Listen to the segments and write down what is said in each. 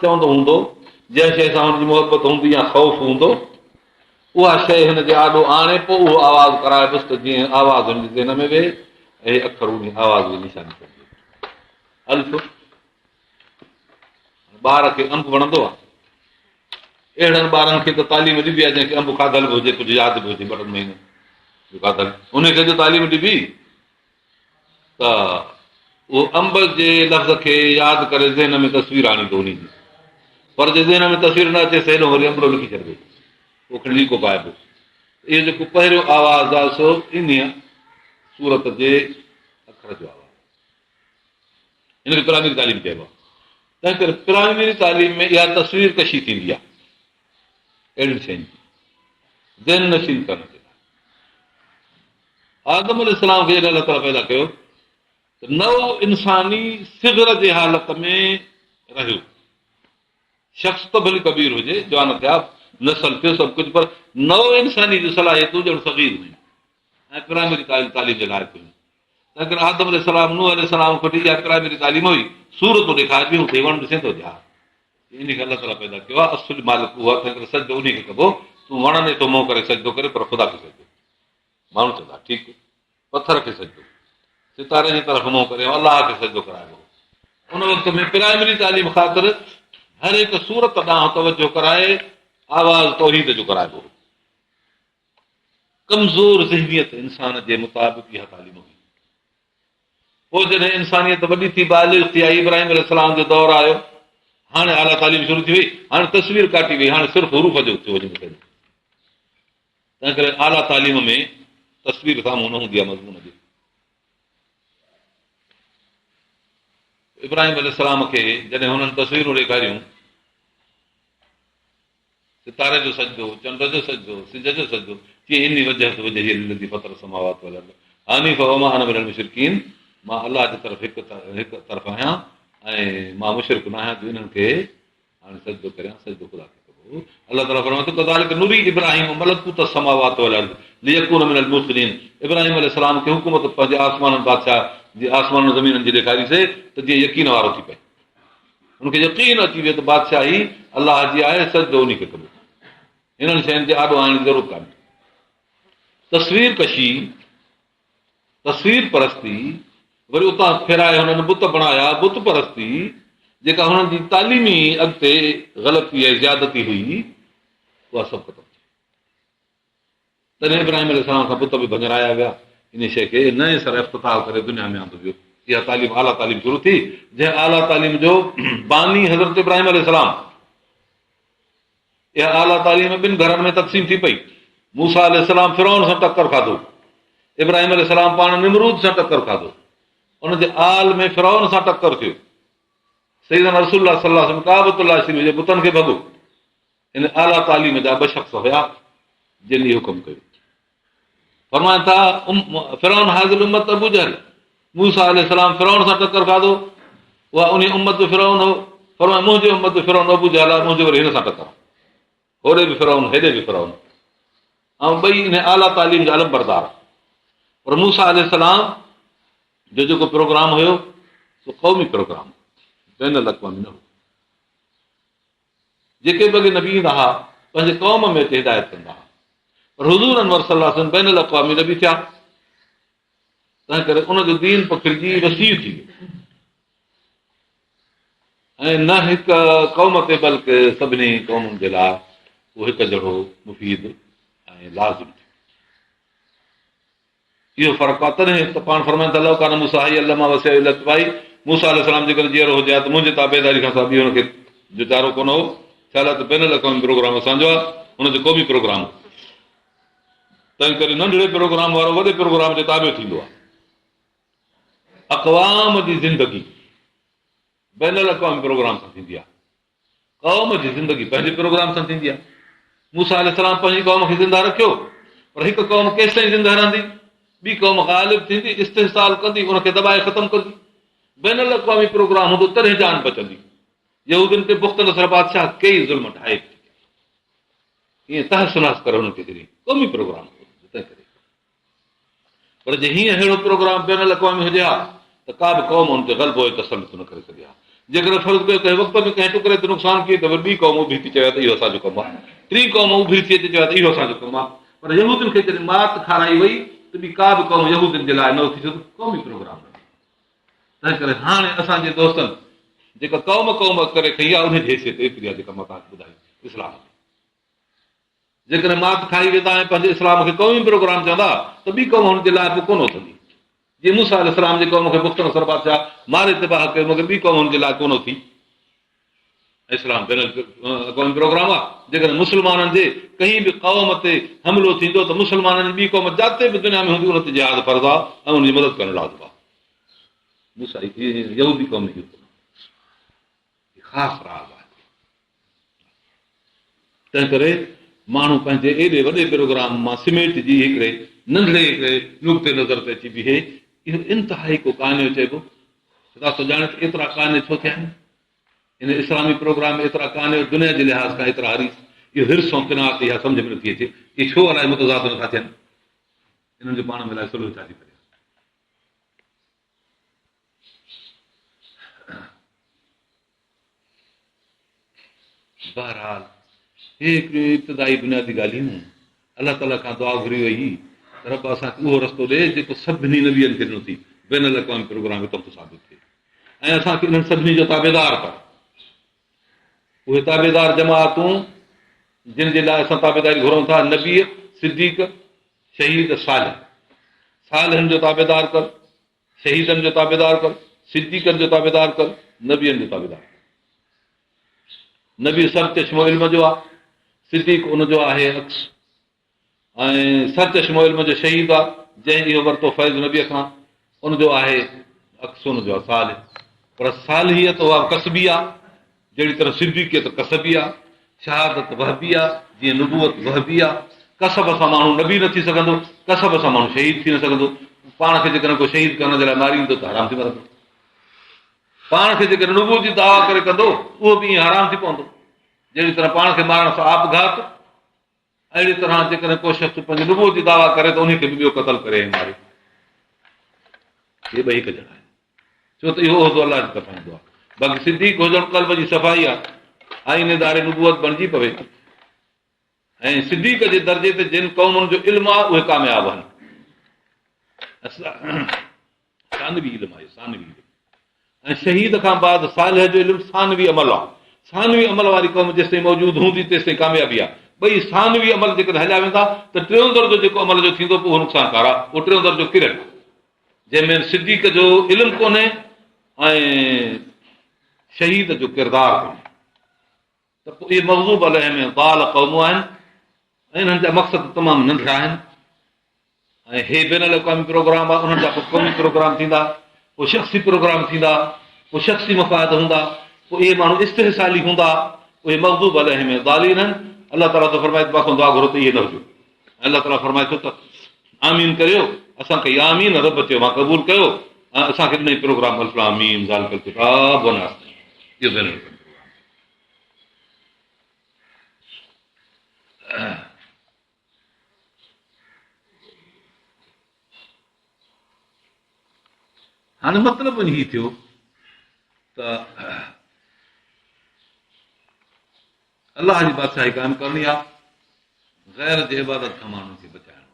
چوندو هوندو، جنهن شيء سان هن جي محبت هوندي يا خوف هوندو، اها شيء هن جي آڏو آڻي پوء اهو آواز ڪرائبس ته جيئن آواز هن جي ذهن ۾ ويهي ۽ هي اکر انهي آواز جي نشاني بڻجي. الف، ٻار کي انب وڻندو آهي. اهڙن ٻارن کي ته تعليم ڏبي آهي جنهن کي انب کاڌل به هجي، ڪجهه ياد به هجي، ٻه ٽن مهينن جو کاڌل، انهي کي جو تعليم ڏبي ته اهو انب جي لفظ کي ياد ڪري ذهن ۾ تصوير آڻيندو انهي جي، پر جي ذهن ۾ تصوير نه اچيس ته هيڏو وري انبڙو لکي ڇڏبو، پوء کڻي ليڪو پائبو. اهو جيڪو پهريون آواز آهي سو انهيء سورت جي اکر جو آواز آهي. هن کي پرائمري تعليم چئبو آهي. تنهن ڪري پرائمري تعليم ۾ اها تصوير ڪشي ٿيندي آهي اهڙين شين جي ذهن نشين ڪرڻ جي لاء. آدم عليه السلام کي جڏهن الله تعاليٰ پيدا ڪيو ته نوع انساني صغر جي حالت ۾ رهيو. شخص ته ڀلي ڪبير هجي، جوان ٿيا، نسل ٿيو، سڀ ڪجهه پر نوع انساني جون صلاحيتون ڄڻ صغير هيون ۽ پرائمري تعليم جي لائق هيون. تنهن ڪري آدم عليه السلام، نوح عليه السلام کان وٺي اها پرائمري تعليم هئي. صورتون ڏيکاربيون هيون ته هي وڻ ڏسين ٿو؟ جي ها. انهي کي الله تعاليٰ پيدا ڪيو آهي، اصل مالڪ اهو آهي، تنهن ڪري سجدو انهي کي ڪبو. تون وڻ ڏي ٿو منهن ڪري سجدو ڪري پر خدا کي سجدو. ماڻهو چوندا ٺيڪ، پٿر کي سجدو، ستاري جي طرف منهن ڪري الله کي سجدو ڪرائبو هو. ان وقت ۾ پرائمري تعليم خاطر هر هڪ سورت ڏانهن توجه ڪرائي آواز توحيد جو ڪرائبو هو. ڪمزور ذهنيت انسان جي مطابق اها تعليم هئي. پوء جڏهن انسانيت وڏي ٿي بالغ ٿي آئي ابراهيم عليه السلام جو دور آيو، هاڻي اعليٰ تعليم شروع ٿي وئي، هاڻي تصوير ڪاٽي وئي، هاڻي صرف حروف جو ٿيو وڃي مسئلو. تنهن ڪري اعليٰ تعليم ۾ تصوير سامهون نه هوندي آهي مضمون جي. ابراهيم عليه السلام کي جڏهن هنن تصويرون ڏيکاريون، ستاري جو سجدو، چنڊ جو سجدو، سج جو سجدو، چيائين اني وجهت وجهي للذي فطر السماوات والارض حنيفا وما انا من المشرڪين مان الله جي طرف هڪ هڪ طرف آهيان ۽ مان مشرڪ نه آهيان جو انهن کي هاڻي سجدو ڪريان، سجدو خدا کي ڪبو. الله تعاليٰ فرمائي ٿو ڪذالڪ نري ابراهيم ملڪوت السماوات والارض ليڪون من الموقنين ابراهيم عليه السلام کي حڪومت پنهنجي آسمانن بادشاهه جي آسمانن زمينن جي ڏيکاريسي ته جيئن يقين وارو ٿي پئي. هن کي يقين اچي ويو ته بادشاهي الله جي آهي، سجدو انهي کي ڪبو. انهن شين جي آڏو آڻڻ جي ضرورت ڪانهي. تصوير ڪشي، تصوير پرستي، وري اتان ڦيرائي هنن بت بڻايا، بت پرستي، جيڪا هنن جي تعليمي اڳتي غلطي ۽ زيادتي هئي، اها سڀ ختم ٿي. تڏهن ابراهيم عليه السلام کان بت به ڀڃرايا ويا. انهيء شيء کي نئين سر افتتاح ڪري دنيا ۾ آندو ويو. اها تعليم اعليٰ تعليم شروع ٿي، جنهن اعليٰ تعليم جو باني حضرت ابراهيم عليه السلام. اها اعليٰ تعليم ٻن گهرن ۾ تقسيم ٿي پئي. موسيٰ عليه السلام فرعون سان ٽڪر کاڌو. ابراهيم عليه السلام پاڻ نمرود سان ٽڪر کاڌو. ان جي آل ۾ فرعون سان ٽڪر ٿيو. سيدنا رسول الله صلي الله عليه وسلم ڪعبة الله شريف جي بتن کي ڀڳو. ان اعليٰ تعليم جا ٻه شخص هيا جن اهو ڪم ڪيو. فرمائن ٿا فرعون هذه الامت ابو جهل موسيٰ عليه السلام فرعون سان ٽڪر کاڌو اها انهي امت جو فرعون هو فرمائي منهنجي امت جو فرعون ابو جهل آهي منهنجو وري هن سان ٽڪر هوڏي به فرعون هيڏي به فرعون ۽ ٻئي ان اعليٰ تعليم جا علم بردار پر موسيٰ عليه السلام جو جيڪو پروگرام هيو سو قومي پروگرام بين الاقوامي نه هو جيڪي به اڳي نبي ايندا ها، پنهنجي قوم ۾ اچي هدايت ڪندا ها. پر حضور انور صلي الله عليه وسلم بين الاقوامي نبي ٿيا، تنهن ڪري ان جو دين پکڙجي وسيع ٿي ويو ۽ نه هڪ قوم تي بلڪه سڀني قومن جي لاء اهو هڪ جهڙو مفيد ۽ لازم ٿيو. اهو فرق آهي تڏهن ته پاڻ فرمائن ٿا لو ڪان موسيٰ حيا لما وسعه الا اتباعي موسيٰ عليه السلام جيڪڏهن جيئرو هجي ها ته منهنجي تابعداري کان سواء ٻي هن کي جو چارو ڪونه هو ڇا لاء ته بين الاقوامي پروگرام اسان جو آهي هن جو قومي پروگرام هو تنهن ڪري ننڍڙي پروگرام وارو وڏي پروگرام جو تابع ٿيندو آهي اقوام جي زندگي بين الاقوامي پروگرام سان ٿيندي آهي قوم جي زندگي پنهنجي پروگرام سان ٿيندي آهي. موسيٰ عليه السلام پنهنجي قوم کي زنده رکيو پر هڪ قوم ڪيستائين زنده رهندي؟ ٻي قوم غالب ٿيندي، استحصال ڪندي، ان کي دٻائي ختم ڪندي. بين الاقوامي پروگرام هوندو تڏهن جان بچندي. يهودين تي بخت نصر بادشاهه ڪيئي ظلم ڍائي به چڪيا. ائين تهس نهس ڪري هنن کي ڇڏي. قومي پروگرام هو تنهن ڪري. پر جي هيئن ههڙو پروگرام بين الاقوامي هجي ها ته ڪا به قوم ان تي غلبو ۽ تسلط نه ڪري سگهي ها. جيڪڏهن فرض ڪيو ڪنهن وقت ۾ ڪنهن ٽڪري تي نقصان ڪيئي ته وري ٻي قوم اڀري ٿي چوي ته اهو اسان جو ڪم آهي. ٽين قوم اڀري ٿي اچي چوي ته اهو اسان جو ڪم آهي. پر يهودين کي جڏهن مات کارائي وئي ته ٻي ڪا به قوم يهودين جي لاء نه اٿي ڇو ته قومي پروگرام نه هو. تنهن ڪري هاڻي اسان جي دوستن جيڪا قوم قوم ڪري کنئي آهي انهي جي حيثيت ايتري آهي جيڪا مان توهان کي ٻڌائي اسلام ۾. جيڪڏهن مات کائي ويندا ۽ پنهنجي اسلام کي قومي پروگرام چوندا ته ٻي قوم هن جي لاء پوء ڪونه اٿندي. جيئن موسيٰ عليه السلام جي قوم کي بخت نصر بادشاهه ماري تباهه ڪيو مگر ٻي قوم هن جي لاء ڪونه اٿي. اسلام بين الاقوامي پروگرام آهي. جيڪڏهن مسلمانن جي ڪنهن به قوم تي حملو ٿيندو ته مسلمانن جي ٻي قوم جاتي به دنيا ۾ هوندي ان تي جهاد فرض آهي ۽ ان جي مدد ڪرڻ لازم آهي. موسيٰ يهودي قوم ۾ اهو ڪونه. هي خاص راز آهي. تنهنڪري ماڻهو پنهنجي ايڏي وڏي پروگرام مان سميٽجي هڪڙي ننڍڙي هڪڙي نقطي نظر تي اچي بيهي، اهو انتهائي ڪو قانع چئبو. خدا ٿو ڄاڻي ته ايترا قانع ڇو ٿيا آهن. ان اسلامي پروگرام ۾ ايترا قانع دنيا جي لحاظ کان ايترا حريص، اهو حرص ۽ قناعت اها سمجهه ۾ نٿي اچي، اهي ڇو الائي متضاد نٿا ٿين. انهن جو پاڻ ۾ الائي صلح ڇا جي ڪري آهي. بهرحال هي هڪڙيون ابتدائي بنيادي ڳالهيون الله تعاليٰ کان دعا گهري وئي ته رب اسان کي اهو رستو ڏي جيڪو سڀني نبين کي ڏنو ٿي بين الاقوامي پروگرام اتان ٿو ثابت ٿئي ۽ اسان کي انهن سڀني جو تابعدار ڪر اهي تابعدار جماعتون جن جي لاء اسان تابعداري گهرون ٿا نبي صديق شهيد صالح صالحن جو تابعدار ڪر شهيدن جو تابعدار ڪر، صديقن جو تابعدار ڪر، نبين جو تابعدار ڪر. نبي سرچشمو علم جو آ، صديق ان جو آهي عڪس ۽ سرچشمو علم جو شهيد آ، جنهن اهو ورتو فيض نبيء کان، ان جو آهي عڪس ان جو آ صالح. پر صالحيت اها ڪسبي آ، جهڙي طرح صديقيت ڪسبي آ، شهادت وهبي آ، جيئن نبوت وهبي آ. ڪسب سان ماڻهو نبي نه ٿي سگهندو، ڪسب سان ماڻهو شهيد ٿي نه سگهندو. پاڻ کي جيڪڏهن ڪو شهيد ڪرڻ جي لاء ماريندو ته حرام ٿي مرندو. پاڻ کي جيڪڏهن نبوت جي دعويٰ ڪري ڪندو، اهو به ائين حرام ٿي پوندو. جهڙي طرح پاڻ کي مارڻ سان آپگهات، اهڙي طرح جيڪڏهن ڪو شخص پنهنجي نبوت جي دعويٰ ڪري ته انهي کي به ٻيو قتل ڪري ۽ ماري. اهي ٻئي هڪ جهڙا آهن. ڇو ته اهو عهدو الله جي طرفان ايندو آهي. باقي صديق هجڻ قلب جي صفائي آهي. آئينه دار نبوت بڻجي پوي ۽ صديق جي درجي تي جن قومن جو علم آهي اهي ڪامياب آهن. ثانوي علم آهي ثانوي علم ۽ شهيد کان بعد صالح جو علم ثانوي عمل آهي. ثانوي عمل واري قوم جيستائين موجود هوندي تيستائين ڪاميابي آهي. ٻئي ثانوي عمل جيڪڏهن هليا ويندا ته ٽيون درجو جيڪو عمل جو ٿيندو پوء اهو نقصانڪار آهي. اهو ٽيون درجو ڪريل آهي. جنهن ۾ صديق جو علم ڪونهي ۽ شهيد جو ڪردار ڪونهي ته پوء اهي مغضوب عليهم ۽ ضال قومون آهن ۽ انهن جا مقصد تمام ننڍڙا آهن ۽ هي بين الاقوامي پروگرام آهي انهن جا پوء قومي پروگرام ٿيندا پوء شخصي پروگرام ٿيندا پوء شخصي مفاد هوندا پوء اهي ماڻهو استحصالي هوندا اهي مغضوب عليهم ۽ ضالين آهن الله تعاليٰ ٿو فرمائي ته مان کان دعا گهرو ته اهي نه هجو الله تعاليٰ فرمائي ٿو ته آمين ڪريو، اسان ڪئي آمين، رب چيو مان قبول ڪيو ۽ اسان کي ڏنائين پروگرام الف لام ميم ذالڪ الڪتاب والناس اهو بين الاقوامي پروگرام. هاڻي مطلب وڃي هي ٿيو ته الله جي بادشاهي قائم ڪرڻي آهي غير جي عبادت کان ماڻهن کي بچائڻو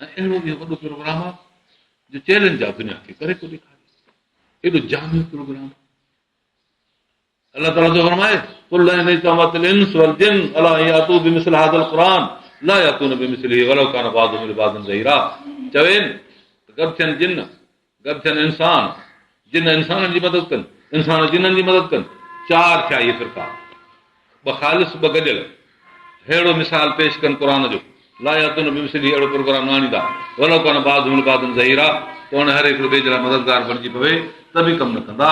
آهي ۽ اهڙو اهو وڏو پروگرام آهي جو چئلينج آهي دنيا کي ڪري ڪو ڏيکاري ايڏو جامع پروگرام الله تعاليٰ ٿو فرمائي قل لئن اجتمعت الانس والجن على ان ياتوا بمثل هذا القران لا ياتون بمثله ولو كان بعضهم لبعض ظهيرا چوين گڏ ٿين جن گڏ ٿين انسان، جن انسانن جي مدد ڪن، انسان جنن جي مدد ڪن، چار ٿيا اهي فرقا، ٻه خالص ٻه گڏيل، ههڙو مثال پيش ڪن قرآن جو، لا ياتون بمثله اهڙو پروگرام نه آڻيندا، ولو ڪان بعضهم لبعض ظهيرا توڻي هر هڪڙو ٻئي جي لاء مددگار بڻجي پوي ته به ڪم نه ڪندا،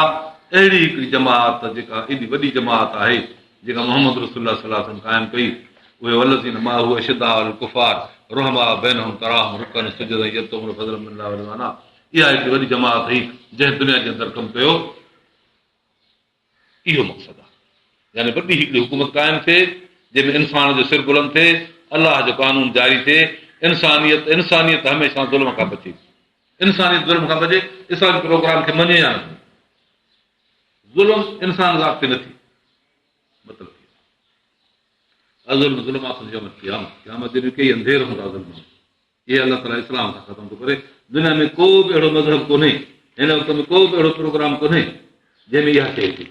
اهڙي هڪڙي جماعت جيڪا ايڏي وڏي جماعت آهي جيڪا محمد رسول الله صلي الله عليه وسلم قائم ڪئي، اهي والذين معه اشداء علي الڪفار رحماء بينهم تراهم رڪعا سجدا يبتغون فضلا من الله ورضوانا اها هڪڙي وڏي جماعت هئي جنهن دنيا جي اندر ڪم ڪيو. اهو مقصد آهي يعني وڏي هڪڙي حڪومت قائم ٿئي جنهن ۾ انسان جو سر بلند ٿئي، الله جو قانون جاري ٿئي، انسانيت انسانيت هميشه ظلم کان بچي، انسانيت ظلم کان بچي، اسلامي پروگرام کي مڃي يا نه مڃي. ظلم انسان ذات تي نه ٿئي. مطلب اهو الظلم ظلمات يوم القيامة قيامت جي ڏينهن ڪيئي انڌير هوندا ظلم ۾. اهي الله تعاليٰ اسلام سان ختم ٿو ڪري. دنيا ۾ ڪو به اهڙو مذهب ڪونهي، هن وقت ۾ ڪو به اهڙو پروگرام ڪونهي جنهن ۾ اها شيء هجي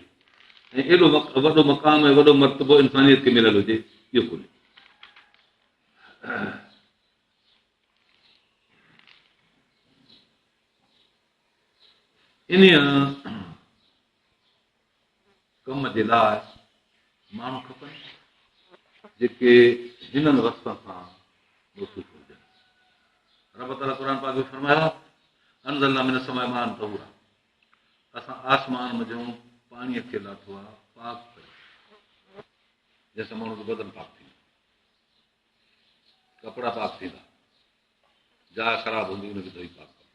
۽ ايڏو وڏو مقام ۽ وڏو مرتبو انسانيت کي مليل هجي، اهو ڪونهي. انهيء ڪم جي لاء ماڻهو کپن جيڪي هنن وصفن سان موصوف هجن. رب تعاليٰ قرآن پاڪ ۾ فرمايو آهي انزلنا من السماء ماء طهورا اسان آسمان منجهون پاڻيء کي لاٿو آهي پاڪ ڪري جنهن سان ماڻهو جو بدن پاڪ ٿيندو ڪپڙا پاڪ ٿيندا جاء خراب هوندي ان کي ڌوئي پاڪ ڪبو.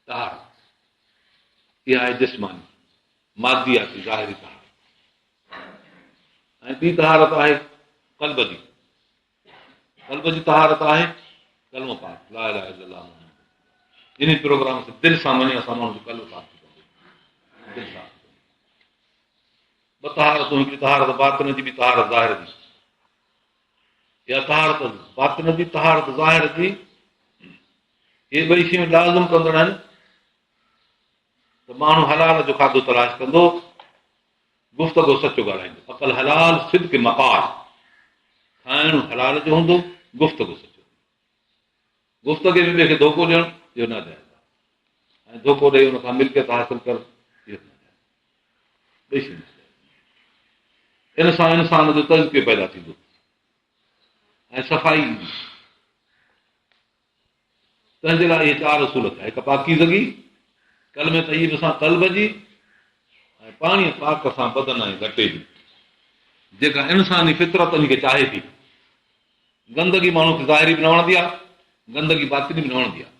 طهارت اها آهي جسماني مادياتي ظاهري طهارت ۽ ٻي طهارت آهي قلب جي قلب جي طهارت آهي ڪلمو پاڪ لا اله الا الله محمد ان پروگرام کي دل سان مڃڻ سان ماڻهو جو قلب پاڪ ٿي پوندو دل سان ٻه طهارتون هڪڙي طهارت باطن جي ٻي طهارت ظاهر جي يا طهارت باطن جي طهارت ظاهر جي اهي ٻئي شيون لازم ڪندڙ آهن ته ماڻهو حلال جو کاڌو تلاش ڪندو گفتگو سچو ڳالهائيندو اڪل حلال صدق مقال کائڻ حلال جو هوندو گفتگو سچو گفتگي ۾ ٻئي کي ڌوڪو ڏيڻ اهو ناجائز آهي ۽ ڌوڪو ڏئي ان کان ملڪيت حاصل ڪر اهو ناجائز ٻئي شيون ان سان انسان جو تزڪيو پيدا ٿيندو ۽ صفائي ايندي تنهن جي لاء اهي چار اصول ٿيا هڪ پاڪيزگي ڪلمي طيب سان قلب جي ۽ پاڻي پاڪ سان بدن ۽ گٽي جي جيڪا انساني فطرت ان کي چاهي ٿي گندگي ماڻهو کي ظاهري به نه وڻندي آهي گندگي باطني به نه وڻندي آهي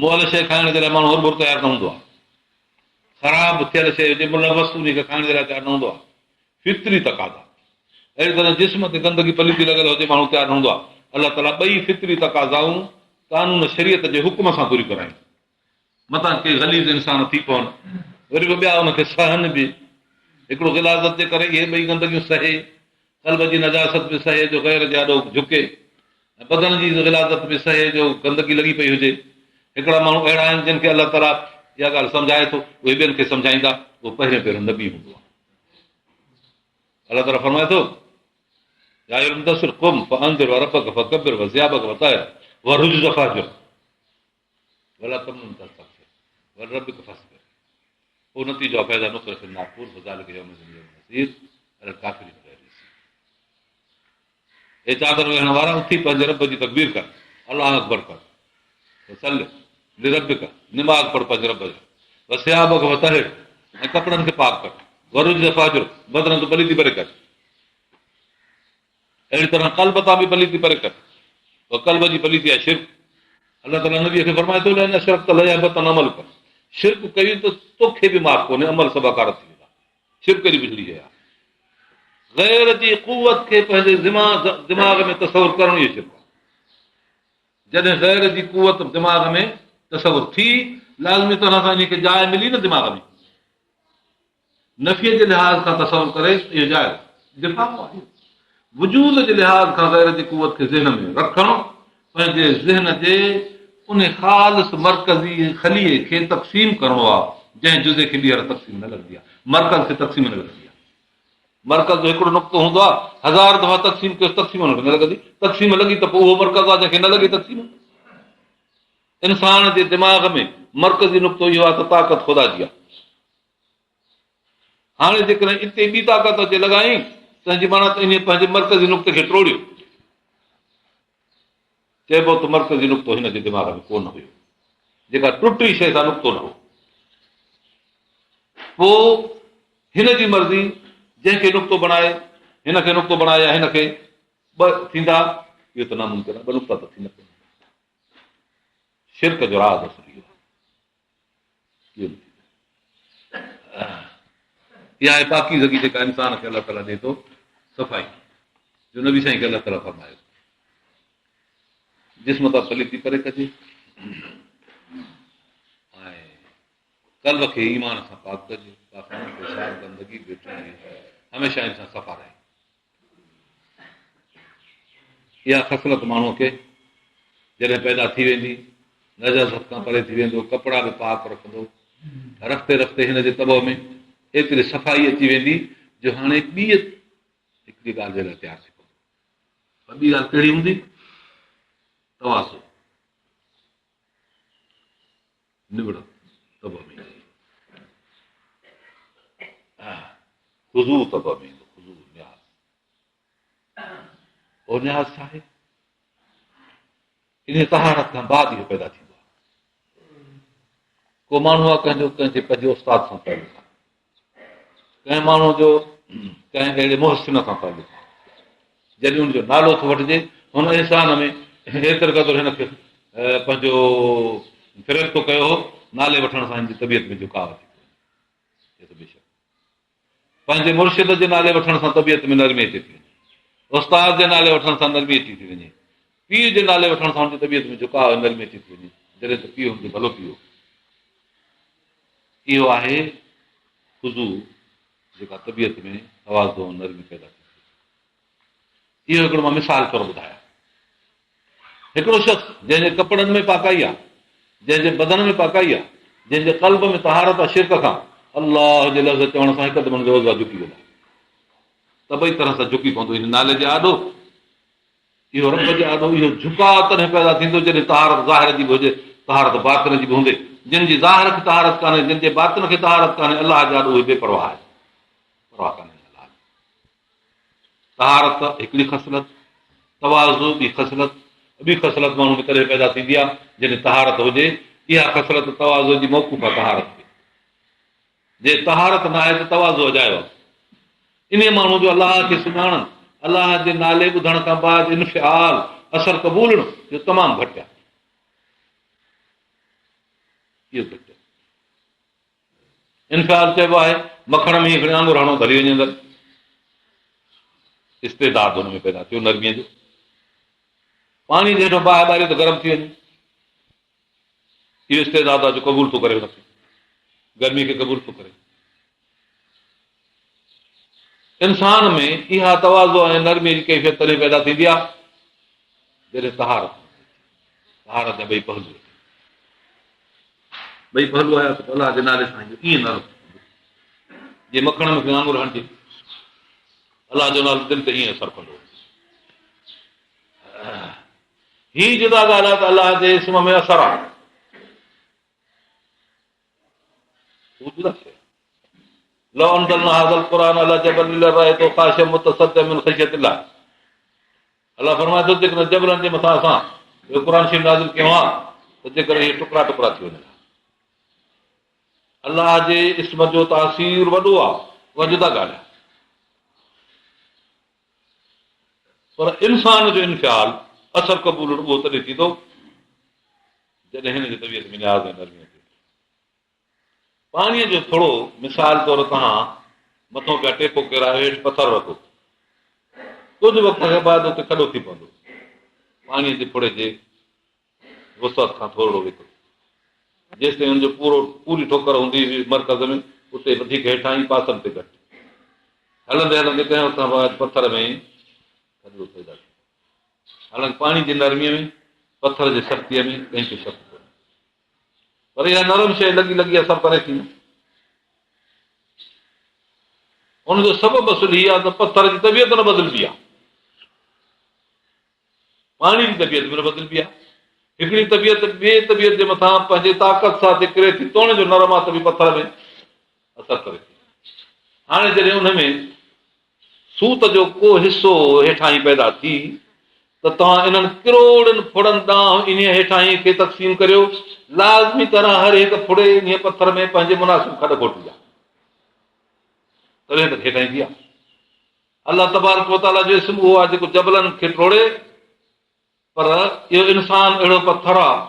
مئل شيء کائڻ جي لاء ماڻهو هرڀر تيار نه هوندو آهي. خراب ٿيل شيء هجي ملوث انهي کي کائڻ جي لاء تيار نه هوندو آهي. فطري تقاضا. اهڙي طرح جسم تي گندگي پليتي لڳل هجي ماڻهو تيار نه هوندو آهي. الله تعاليٰ ٻئي فطري تقاضائون قانون شريعت جي حڪم سان پوريون ڪرايون. متان ڪي غليظ انسان ٿي پون وري به ٻيا ان کي سهن به. هڪڙو غلاظت جي ڪري اهي ٻئي گندگيون سهي قلب جي نجاست به سهي جو غير جي آڏو جهڪي ۽ بدن جي غلاظت به سهي جو گندگي لڳي پئي هجي. هڪڙا ماڻهو اهڙا آهن جن کي الله تعاليٰ اها ڳالهه سمجهائي ٿو، اهي ٻين کي سمجهائيندا، اهو پهريون پهريون نبي هوندو آهي. الله تعاليٰ فرمائي ٿو، يا ايها المدثر قم فانذر وربڪ فڪبر وثيابڪ فطهر والرجز فاهجر ولا تمنن تستڪثر ولربڪ فاصبر پوء نتيجو آهي فاذا نقر في الناقور فذلڪ يومئذ يوم عسير علي الڪافرين غير يسير اي چادر ويڙهڻ وارا اٿي پنهنجي رب جي تڪبير ڪر الله اڪبر ڪر فصل لربڪ نماز پڙھ پنهنجي رب جي وثيابڪ فطهر ۽ ڪپڙن کي پاڪ ڪر والرجز فاهجر بدن تان پليتي پري ڪر اهڙي طرح قلب تان به پليتي پري ڪر. اها قلب جي پليتي آهي شرڪ. الله تعاليٰ نبيء کي فرمائي ٿو لئن اشرڪت ليحبطن عملڪ شرڪ ڪيو ته توکي به معاف ڪونهي عمل سڀ اڪارت ٿي ويندا. شرڪ ايڏي بڇڙي شيء آهي. غير جي قوت کي پنهنجي دماغ ۾ تصور ڪرڻ اهو شرڪ آهي. جڏهن غير جي قوت دماغ ۾ تصور ٿي لازمي طرح سان انهي کي جاء ملي نه دماغ ۾. نفيء جي لحاظ کان تصور ڪري ته اهو جائز دفاع آهي. وجود جي لحاظ کان غير جي قوت کي ذهن ۾ رکڻ پنهنجي ذهن جي ان خالص مرڪزي خليي کي تقسيم ڪرڻو آهي، جنهن جزي کي ٻيهر تقسيم نه لڳندي آهي. مرڪز کي تقسيم نه لڳندي آهي. مرڪز جو هڪڙو نقطو هوندو آهي، هزار دفعا تقسيم ڪيوس تقسيم ان کي نه لڳندي. تقسيم لڳي ته پوء اهو مرڪز آهي جنهن کي نه لڳي تقسيم. انسان جي دماغ ۾ مرڪزي نقطو اهو آهي ته طاقت خدا جي آهي. هاڻي جيڪڏهن اتي ٻي طاقت اچي لڳائين، تنهن جي معنيٰ ته انهيء پنهنجي مرڪزي نقطي کي ٽوڙيو. چئبو ته مرڪزي نقطو هن جي دماغ ۾ ڪو نه هيو. جيڪا ٽٽي شيء سا نقطو نه هو. پوء هن جي مرضي جنهن کي نقطو بڻائي، هن کي نقطو بڻائي يا هن کي، ٻه ٿيندا، اهو ته ناممڪن آهي، ٻه نقطا ته ٿي نه پوندا. شرڪ جو راز اصل اهو آهي. اها آهي پاڪيزگي جيڪا انسان کي الله تعاليٰ ڏئي ٿو صفائي جو نبي سائين کي الله تعاليٰ فرمايو جسم تان پليتي پري ڪجي ۽ قلب کي ايمان سان پاڪ ڪجي، پاخانو، پيشاب، گندگي، بيٺي هميشه انسان صفا رهي. اها خصلت ماڻهوء کي جڏهن پيدا ٿي ويندي، نجاست کان پري ٿي ويندو، ڪپڙا به پاڪ رکندو، رفتي رفتي هن جي طبع ۾ ايتري صفائي اچي ويندي جو هاڻي ٻيء هڪڙي ڳالهه جي لاء تيار ٿي پوندو. پر ٻي ڳالهه ڪهڙي هوندي؟ تواضع، نوڙت طبع ۾ ايندي، خضوع طبع ۾ ايندو، خضوع نياز. اهو نياز ڇا آهي؟ انهيء طهارت کان بعد اهو پيدا ٿيندو آهي. ڪو ماڻهو آهي ڪنهن جو ڪنهن جي پنهنجي استاد سان تعلق آهي، ڪنهن ماڻهو جو ڪنهن اهڙي محسن سان تعلق آهي، جڏهن ان جو نالو ٿو وٺجي هن احسان ۾ ايتري قدر هن کي پنهنجو فريب ٿو ڪيو هو، نالي وٺڻ سان هن جي طبيعت ۾ جهڪاء اچي ٿو وڃي. بيشڪ پنهنجي مرشد جي نالي وٺڻ سان طبيعت ۾ نرمي اچي ٿي وڃي، استاد جي نالي وٺڻ سان نرمي اچي ٿي وڃي، پيء جي نالي وٺڻ سان هن جي طبيعت ۾ جهڪاء ۽ نرمي اچي ٿي وڃي، جڏهن ته پيء هن جو ڀلو پيء هو. اهو آهي خضوع جيڪا طبيعت ۾ تواضع ۽ نرمي پيدا ٿي ٿئي. اهو هڪڙو مان مثال طور ٻڌايان. هڪڙو شخص جنهن جي ڪپڙن ۾ پاڪائي آهي، جنهن جي بدن ۾ پاڪائي آهي، جنهن جي قلب ۾ طهارت آهي شرڪ کان، الله جي لفظ چوڻ سان هڪدم هن جو عضوا جهڪي ويندا. طبعي طرح سان جهڪي پوندو ان نالي جي آڏو. اهو رب جي آڏو اهو جهڪاء تڏهن پيدا ٿيندو جڏهن طهارت ظاهر جي به هجي، طهارت باطن جي به هوندي. جن جي ظاهر کي طهارت ڪانهي، جن جي باطن کي طهارت ڪانهي، الله جي آڏو اهي بي پرواهه آهن. پرواهه ڪانهي الله جي. طهارت هڪڙي خصلت، تواضع ٻي خصلت، ٻي خصلت ماڻهو ۾ تڏهن پيدا ٿيندي آهي جڏهن طهارت هجي، اها خصلت تواضع جي موقوف آهي طهارت تي. جي طهارت نه آهي ته تواضع اجايو آهي. انهيء ماڻهو جو الله کي سڃاڻڻ، الله جي نالي ٻڌڻ کان بعد انفعال، اثر قبولڻ، اهو تمام گهٽ آهي. اهو گهٽ آهي. انفعال چئبو آهي مکڻ ۾ هڪڙي آڱر هڻو ته هلي وڃي اندر. استعداد هن ۾ پيدا ٿيو نرميء جو. پاڻي جي هيٺان باهه ٻاريو ته گرم ٿي وڃي. اهو استعداد آهي جو قبول ٿو ڪري هن کي، گرمي کي قبول ٿو ڪري. انسان ۾ اها تواضع ۽ نرمي جي ڪيفيت تڏهن پيدا ٿيندي آهي جڏهن طهارت طهارت جا ٻئي پهلو ٻئي پهلو آيا ته الله جي نالي سان ائين نرم جيئن مکڻ ۾ آڱر هڻجي الله جو نالو دل تي ائين اثر ڪندو. هي جدا ڳالهه آهي ته الله جي اسم ۾ اثر آهي. هو جدا شيء. لو انزلنا هذا القرآن على جبل لرأيته خاشعا متصدعا من خشية الله. الله فرمائي ٿو جيڪڏهن جبلن جي مٿان اسان اهو قرآن شريف نازل ڪيو آهي ته جيڪر اهي ٽڪرا ٽڪرا ٿي وڃن. الله جي اسم جو تاثير وڏو آهي، اها جدا ڳالهه آهي. پر انسان جو انفعال، اثر قبولڻ، اهو تڏهن ٿيندو جڏهن هن جي طبيعت ۾ نياز ۽ نرمي اچي ٿي. پاڻيء جو ٿورو مثال طور توهان مٿون پيا ٽيپو ڪيرايو هيٺ پٿر رکو. ڪجهه وقت کان بعد اتي کڏو ٿي پوندو. پاڻيء جي ڦڙي جي وسعت کان ٿورڙو ويڪرو. جيستائين ان جو پورو پوري ٺوڪر هوندي هئي مرڪز ۾ اتي وڌيڪ هيٺان ۽ پاسن تي گهٽ. هلندي هلندي ڪنهن وقت کان بعد پٿر ۾ کڏڙو پيدا ٿي پيو. حالانڪ پاڻي جي نرميء ۾ پٿر جي سختيء ۾ ڪنهن کي شڪ ڪونهي. پر اها نرم شيء لڳي لڳي اثر ڪري ٿي نه. ان جو سبب اصل هي آهي ته پٿر جي طبيعت نه بدلبي آهي. پاڻي جي طبيعت به نه بدلبي آهي. هڪڙي طبيعت ٻيء طبيعت جي مٿان پنهنجي طاقت سان چڪري ٿي، توڻي جو نرم آهي ته به پٿر ۾ اثر ڪري ٿي. هاڻي جڏهن ان ۾ سوت جو ڪو حصو هيٺاهين پيدا ٿي ته توهان انهن ڪروڙين ڦڙن ڏانهن انهيء هيٺاهين کي تقسيم ڪريو، لازمي طرح هر هڪ ڦڙي انهيء پٿر ۾ پنهنجي مناسب کڏ کوٽي آهي، تڏهن ته هيٺاهين ٿي آهي. الله تبارڪ و تعاليٰ جو اسم اهو آهي جيڪو جبلن کي ٽوڙي، پر اهو انسان اهڙو پٿر آهي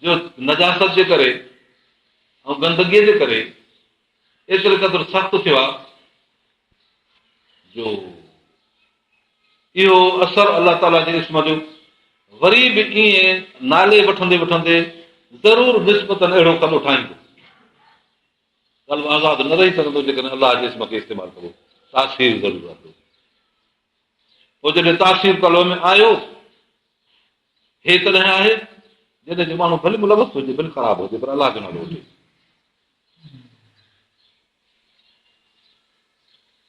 جو نجاست جي ڪري ۽ گندگيء جي ڪري ايتري قدر سخت ٿيو آهي جو اهو اثر الله تعاليٰ جي اسم جو وري به ائين نالي وٺندي وٺندي ضرور نسبتاً اهڙو کڏو ٺاهيندو. قلب آزاد نه رهي سگهندو جيڪڏهن الله جي اسم کي استعمال ڪبو. تاثير ضرور رهندو. پوء جڏهن تاثير قلب ۾ آيو، هي تڏهن آهي جڏهن جو ماڻهو ڀلي ملوث هجي، ڀلي خراب هجي، پر الله جو نالو وٺي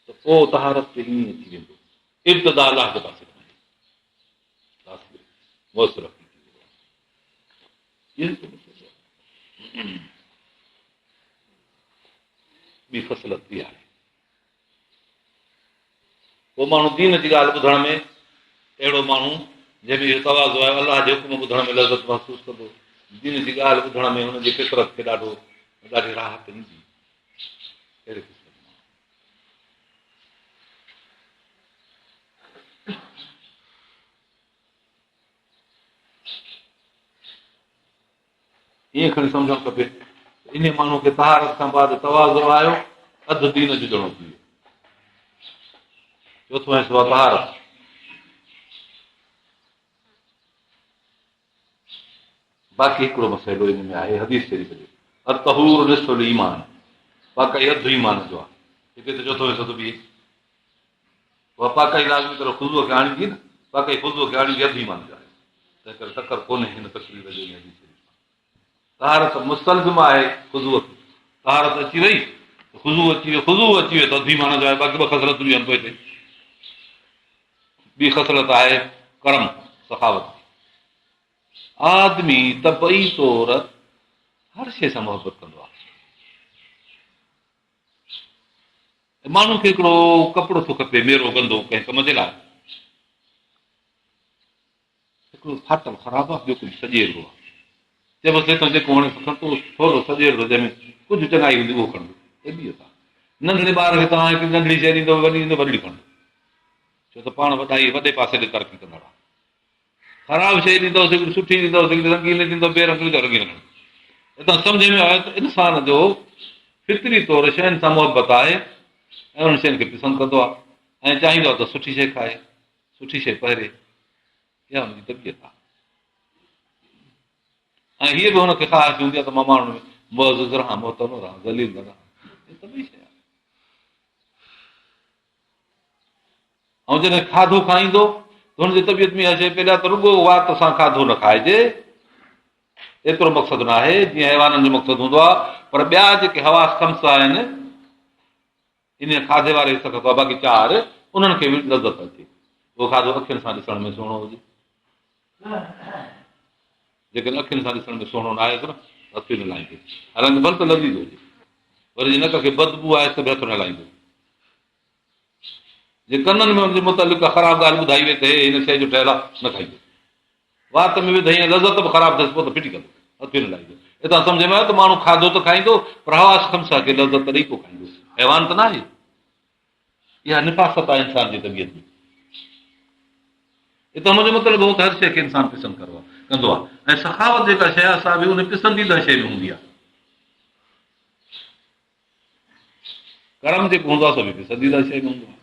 ته پوء طهارت تي ائين اچي ويندو. ابتدا الله جي پاسي کان آهي. تاثير موثر ٿي ويندو. ٻي خصلت اها آهي. پوء ماڻهو دين جي ڳالهه ٻڌڻ ۾ اهڙو ماڻهو جنهن ۾ اهو تواضع آهي الله جي حڪم ٻڌڻ ۾ لذت محسوس ڪندو دين جي ڳالهه ٻڌڻ ۾ هن جي فطرت کي ڏاڍو ڏاڍي راحت ايندي اهڙي قسم جو ماڻهو ائين کڻي سمجهڻ کپي ته انهيء ماڻهوء کي طهارت کان بعد تواضع آيو، اڌ دين جو ڄڻو ٿي ويو. چوٿون حصو آهي طهارت. باقي هڪڙو مسئلو ان ۾ آهي حديث شريف جو الطهور نصف الايمان پاڪائي اڌ ايمان جو آهي هتي ته چوٿون حصو ٿو بيهي اها پاڪائي لازمي طرح خضوع کي آڻيندي نه، پاڪائي خضوع کي آڻيندي اڌ ايمان جو آهي، تنهن ڪري ٽڪر ڪونهي هن تقرير جو ان حديث شريف سان. طهارت مستلزم آهي خضوع کي، طهارت اچي وئي ته خضوع اچي ويو، خضوع اچي ويو ته اڌ ايمان جو آهي، باقي ٻه خصلتون به آهن پوئتي. ٻي خصلت آهي ڪرم، سخاوت جي. آدمي طبعي طور هر شيء سان محبت ڪندو آهي. ماڻهو کي هڪڙو ڪپڙو ٿو کپي ميرو گندو ڪنهن ڪم جي لاء هڪڙو ڦاٽل خراب آهي ٻيو ڪجهه سڄيرڙو آهي چئبس هتان جيڪو وڻي سو کڻ ته ٿورو سڄيرڙو جنهن ۾ ڪجهه چڱائي هوندي اهو کڻندو طبيعت آهي ننڍڙي ٻار کي توهان هڪ ننڍڙي شيء ڏيندو وڏي ڏيندو وڏڙي کڻندو ڇو ته پاڻ وڏائي وڏي پاسي ڏي ترقي ڪندڙ آهي خراب شيء ڏيندؤس، هڪڙي سٺي ڏيندؤس، هڪڙي رنگين ڏيندؤ، بي رنگ ڏيندؤ، رنگين کڻي. هتان سمجهه ۾ آيو ته انسان جو فطري طور شين سان محبت آهي ۽ انهن شين کي پسند ڪندو آهي ۽ چاهيندو آهي ته سٺي شيء کائي، سٺي شيء پهري. اها هن جي طبيعت آهي. ۽ هيء به هن کي خواهش هوندي آهي ته مان ماڻهن ۾ معزز رهان، محترم رهان، ذليل نه رهان. هي طبعي شيء آهي. ۽ جڏهن کاڌو کائيندو ته هن جي طبيعت ۾ اها شيء پيل آهي ته رڳو وات سان کاڌو نه کائجي، ايترو مقصد نه آهي جيئن حيوانن جو مقصد هوندو آهي، پر ٻيا جيڪي حواس خمسه آهن انهيء کاڌي واري حصي کان سواء باقي چار انهن کي به لذت اچي. اهو کاڌو اکين سان ڏسڻ ۾ سهڻو هجي. جيڪڏهن اکين سان ڏسڻ ۾ سهڻو نه آيس نه هٿ ئي نه لائيندو. حالانڪه ڀل ته لذيذ هجي. وري جي نڪ کي بدبوء آيس ته به هٿ نه لائيندو. جي ڪنن ۾ ان جي متعلق ڪا خراب ڳالهه ٻڌائي وئي ته هي هن شيء جو ٺهيل آهي، نه کائيندو. وات ۾ وڌائين ۽ لذت به خراب ٿيس پوء ته ڦٽي ڪندو، هٿ ئي نه لائيندو. اتان سمجهه ۾ آيو ته ماڻهو کاڌو ته کائيندو پر حواس خمسه کي لذت ڏئي پوء کائيندو. حيوان ته ناهي. اها نفاست آهي انسان جي طبيعت ۾. اتان منهنجو مطلب هو ته هر شيء کي انسان پسند ڪندو آهي ۽ سخاوت جيڪا شيء آهي سا به ان پسنديده شيء ۾ هوندي آهي. ڪرم جيڪو هوندو آهي سو به پسنديده شيء ۾ هوندو آهي.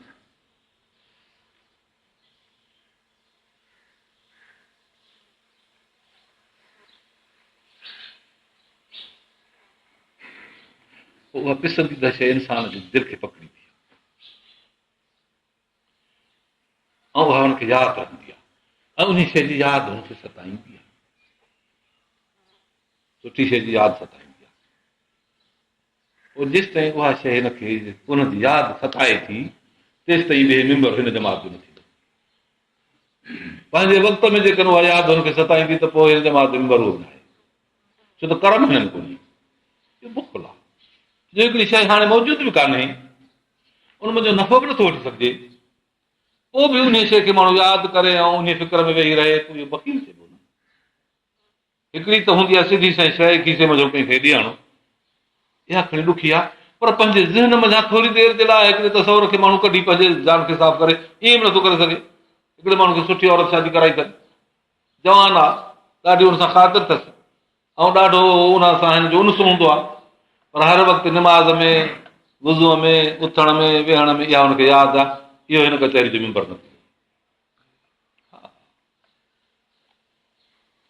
پوء اها پسنديده شيء انسان جي دل کي پڪڙيندي آهي ۽ اها هن کي ياد رهندي آهي ۽ ان شيء جي ياد هن کي ستائيندي آهي. سٺي شيء جي ياد ستائيندي آهي. پوء جيستائين اها شيء هن کي ان جي ياد ستائي ٿي، تيستائين به هي ميمبر هن جماعت جو نه ٿيندو. پنهنجي وقت ۾ جيڪڏهن اها ياد هن کي ستائيندي ته پوء هن جماعت جو ميمبر اهو به ناهي. ڇو ته ڪرم هن ۾ ڪونهي. اهو بخل آهي. جو هڪڙي شيء هاڻي موجود به ڪانهي، ان منجهه نفعو به نٿو وٺي سگهجي، پوء به انهيء شيء کي ماڻهو ياد ڪري ۽ انهيء فڪر ۾ ويهي رهي، پوء اهو بخيل چئبو نه. هڪڙي ته هوندي آهي سڌي سنئين شيء کيسي منجهان ڪنهن کي ڏيڻ، اها کڻي ڏکي آهي، پر پنهنجي ذهن منجهان ٿوري دير جي لاء هڪڙي تصور کي ماڻهو ڪڍي پنهنجي جان کي صاف ڪري، ائين به نٿو ڪري سگهي. هڪڙي ماڻهو کي سٺي عورت شادي ڪرائي اٿن، جوان آهي، ڏاڍي ان سان خاطر اٿس ۽ ڏاڍو ان سان هن جو انس هوندو آهي، پر هر وقت نماز ۾، وضوء ۾، اٿڻ ۾، ويهڻ ۾ اها هن کي ياد آهي، اهو هن ڪچهري جو ميمبر نه ٿيندو.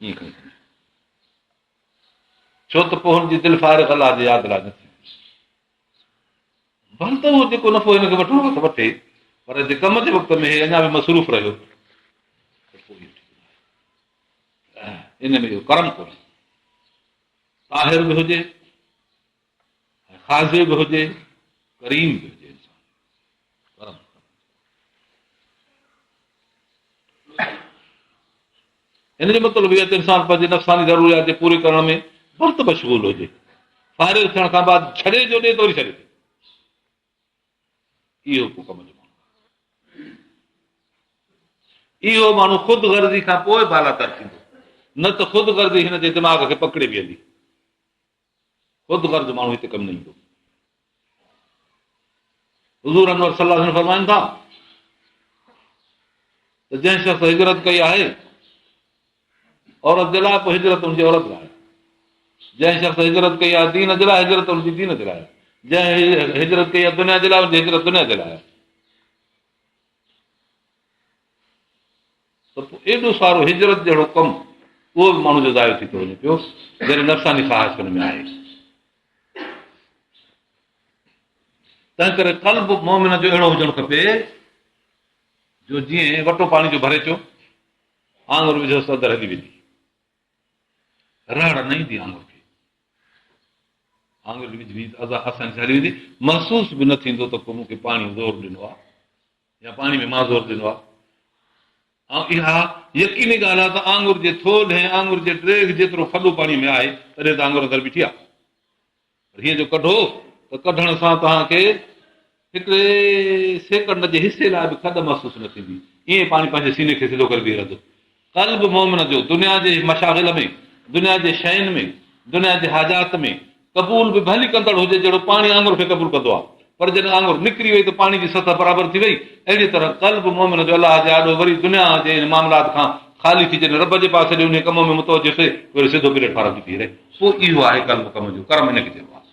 ائين کڻي سمجهو. ڇو ته پوء هن جي دل فارغ الله جي ياد لاء نه ٿيندي. ڀل ته اهو جيڪو نفعو هن کي وٺڻو آهي ته وٺي، پر جي ڪم جي وقت ۾ هي اڃا به مصروف رهيو ته پوء اهو ٺيڪ ناهي. ان ۾ اهو ڪرم ڪونهي. طاهر به هجي ۽ خاضع به هجي، ڪريم به هجي انسان. ڪرم هن جو مطلب اهو آهي ته انسان پنهنجي نفساني ضروريات جي پوري ڪرڻ ۾ وقت مشغول هجي. فارغ ٿيڻ کان بعد ڇڏي جو ڏي ته وري ڇڏي ڏي. اهو ڪو ڪم جو ماڻهو اهو ماڻهو خود غرضي کان پوء بالاتر ٿيندو، نه ته خود غرضي هن جي دماغ کي پڪڙي بيهندي. خود غرض ماڻهو هتي ڪم نه ايندو. حضور انور صلي الله عليه وسلم فرمائن ٿا ته جنهن شخص هجرت ڪئي آهي عورت جي لاء پوء هجرت ان جي عورت لاء، جنهن شخص هجرت ڪئي آهي دين جي لاء هجرت ان جي دين جي لاء، جنهن هجرت ڪئي آهي دنيا جي لاء ان جي هجرت دنيا جي لاء. ته پوء ايڏو سارو هجرت جهڙو ڪم اهو به ماڻهو جو ضايع ٿي ٿو وڃي پيو جڏهن نفساني خواهش هن ۾ آهي. تنهن ڪري قلب مومن جو اهڙو هجڻ کپي جو جيئن وٽو پاڻي جو ڀري اچو، آڱر وجهوس اندر هلي ويندي، رهڙ نه ايندي آڱر کي. آڱر وجهبي ته آساني سان هلي ويندي، محسوس به نه ٿيندو ته ڪو مون کي پاڻي زور ڏنو آهي يا پاڻي ۾ مان زور ڏنو آهي. ۽ اها يقيني ڳالهه آهي ته آڱر جي ٿولهه ۽ آڱر جي ڊيگهه جيترو کڏو پاڻي ۾ آهي تڏهن ته آڱر اندر بيٺي آهي. پر هيئن جو ڪڍو ته ڪڍڻ سان توهان کي هڪڙي سيڪنڊ جي حصي لاء به کڏ محسوس نه ٿيندي. ائين پاڻي پنهنجي سيني کي سڌو ڪري بيهي رهندو. قلب مؤمن جو دنيا جي مشاغل ۾، دنيا جي شين ۾، دنيا جي حاجات ۾ قبول به ڀلي ڪندڙ هجي جهڙو پاڻي آڱر کي قبول ڪندو آهي. پر جڏهن آڱر نڪري وئي ته پاڻي جي سطح برابر ٿي وئي. اهڙيء طرح قلب مؤمن جو الله جي آڏو وري دنيا جي انهن معاملات کان خالي ٿي جڏهن رب جي پاسي ڏي انهيء ڪم ۾ متوجه ٿئي ته وري سڌو پليٽ فارم تي بيهي رهي. پوء اهو آهي قلب ڪم جو، ڪرم ان کي چئبو آهي.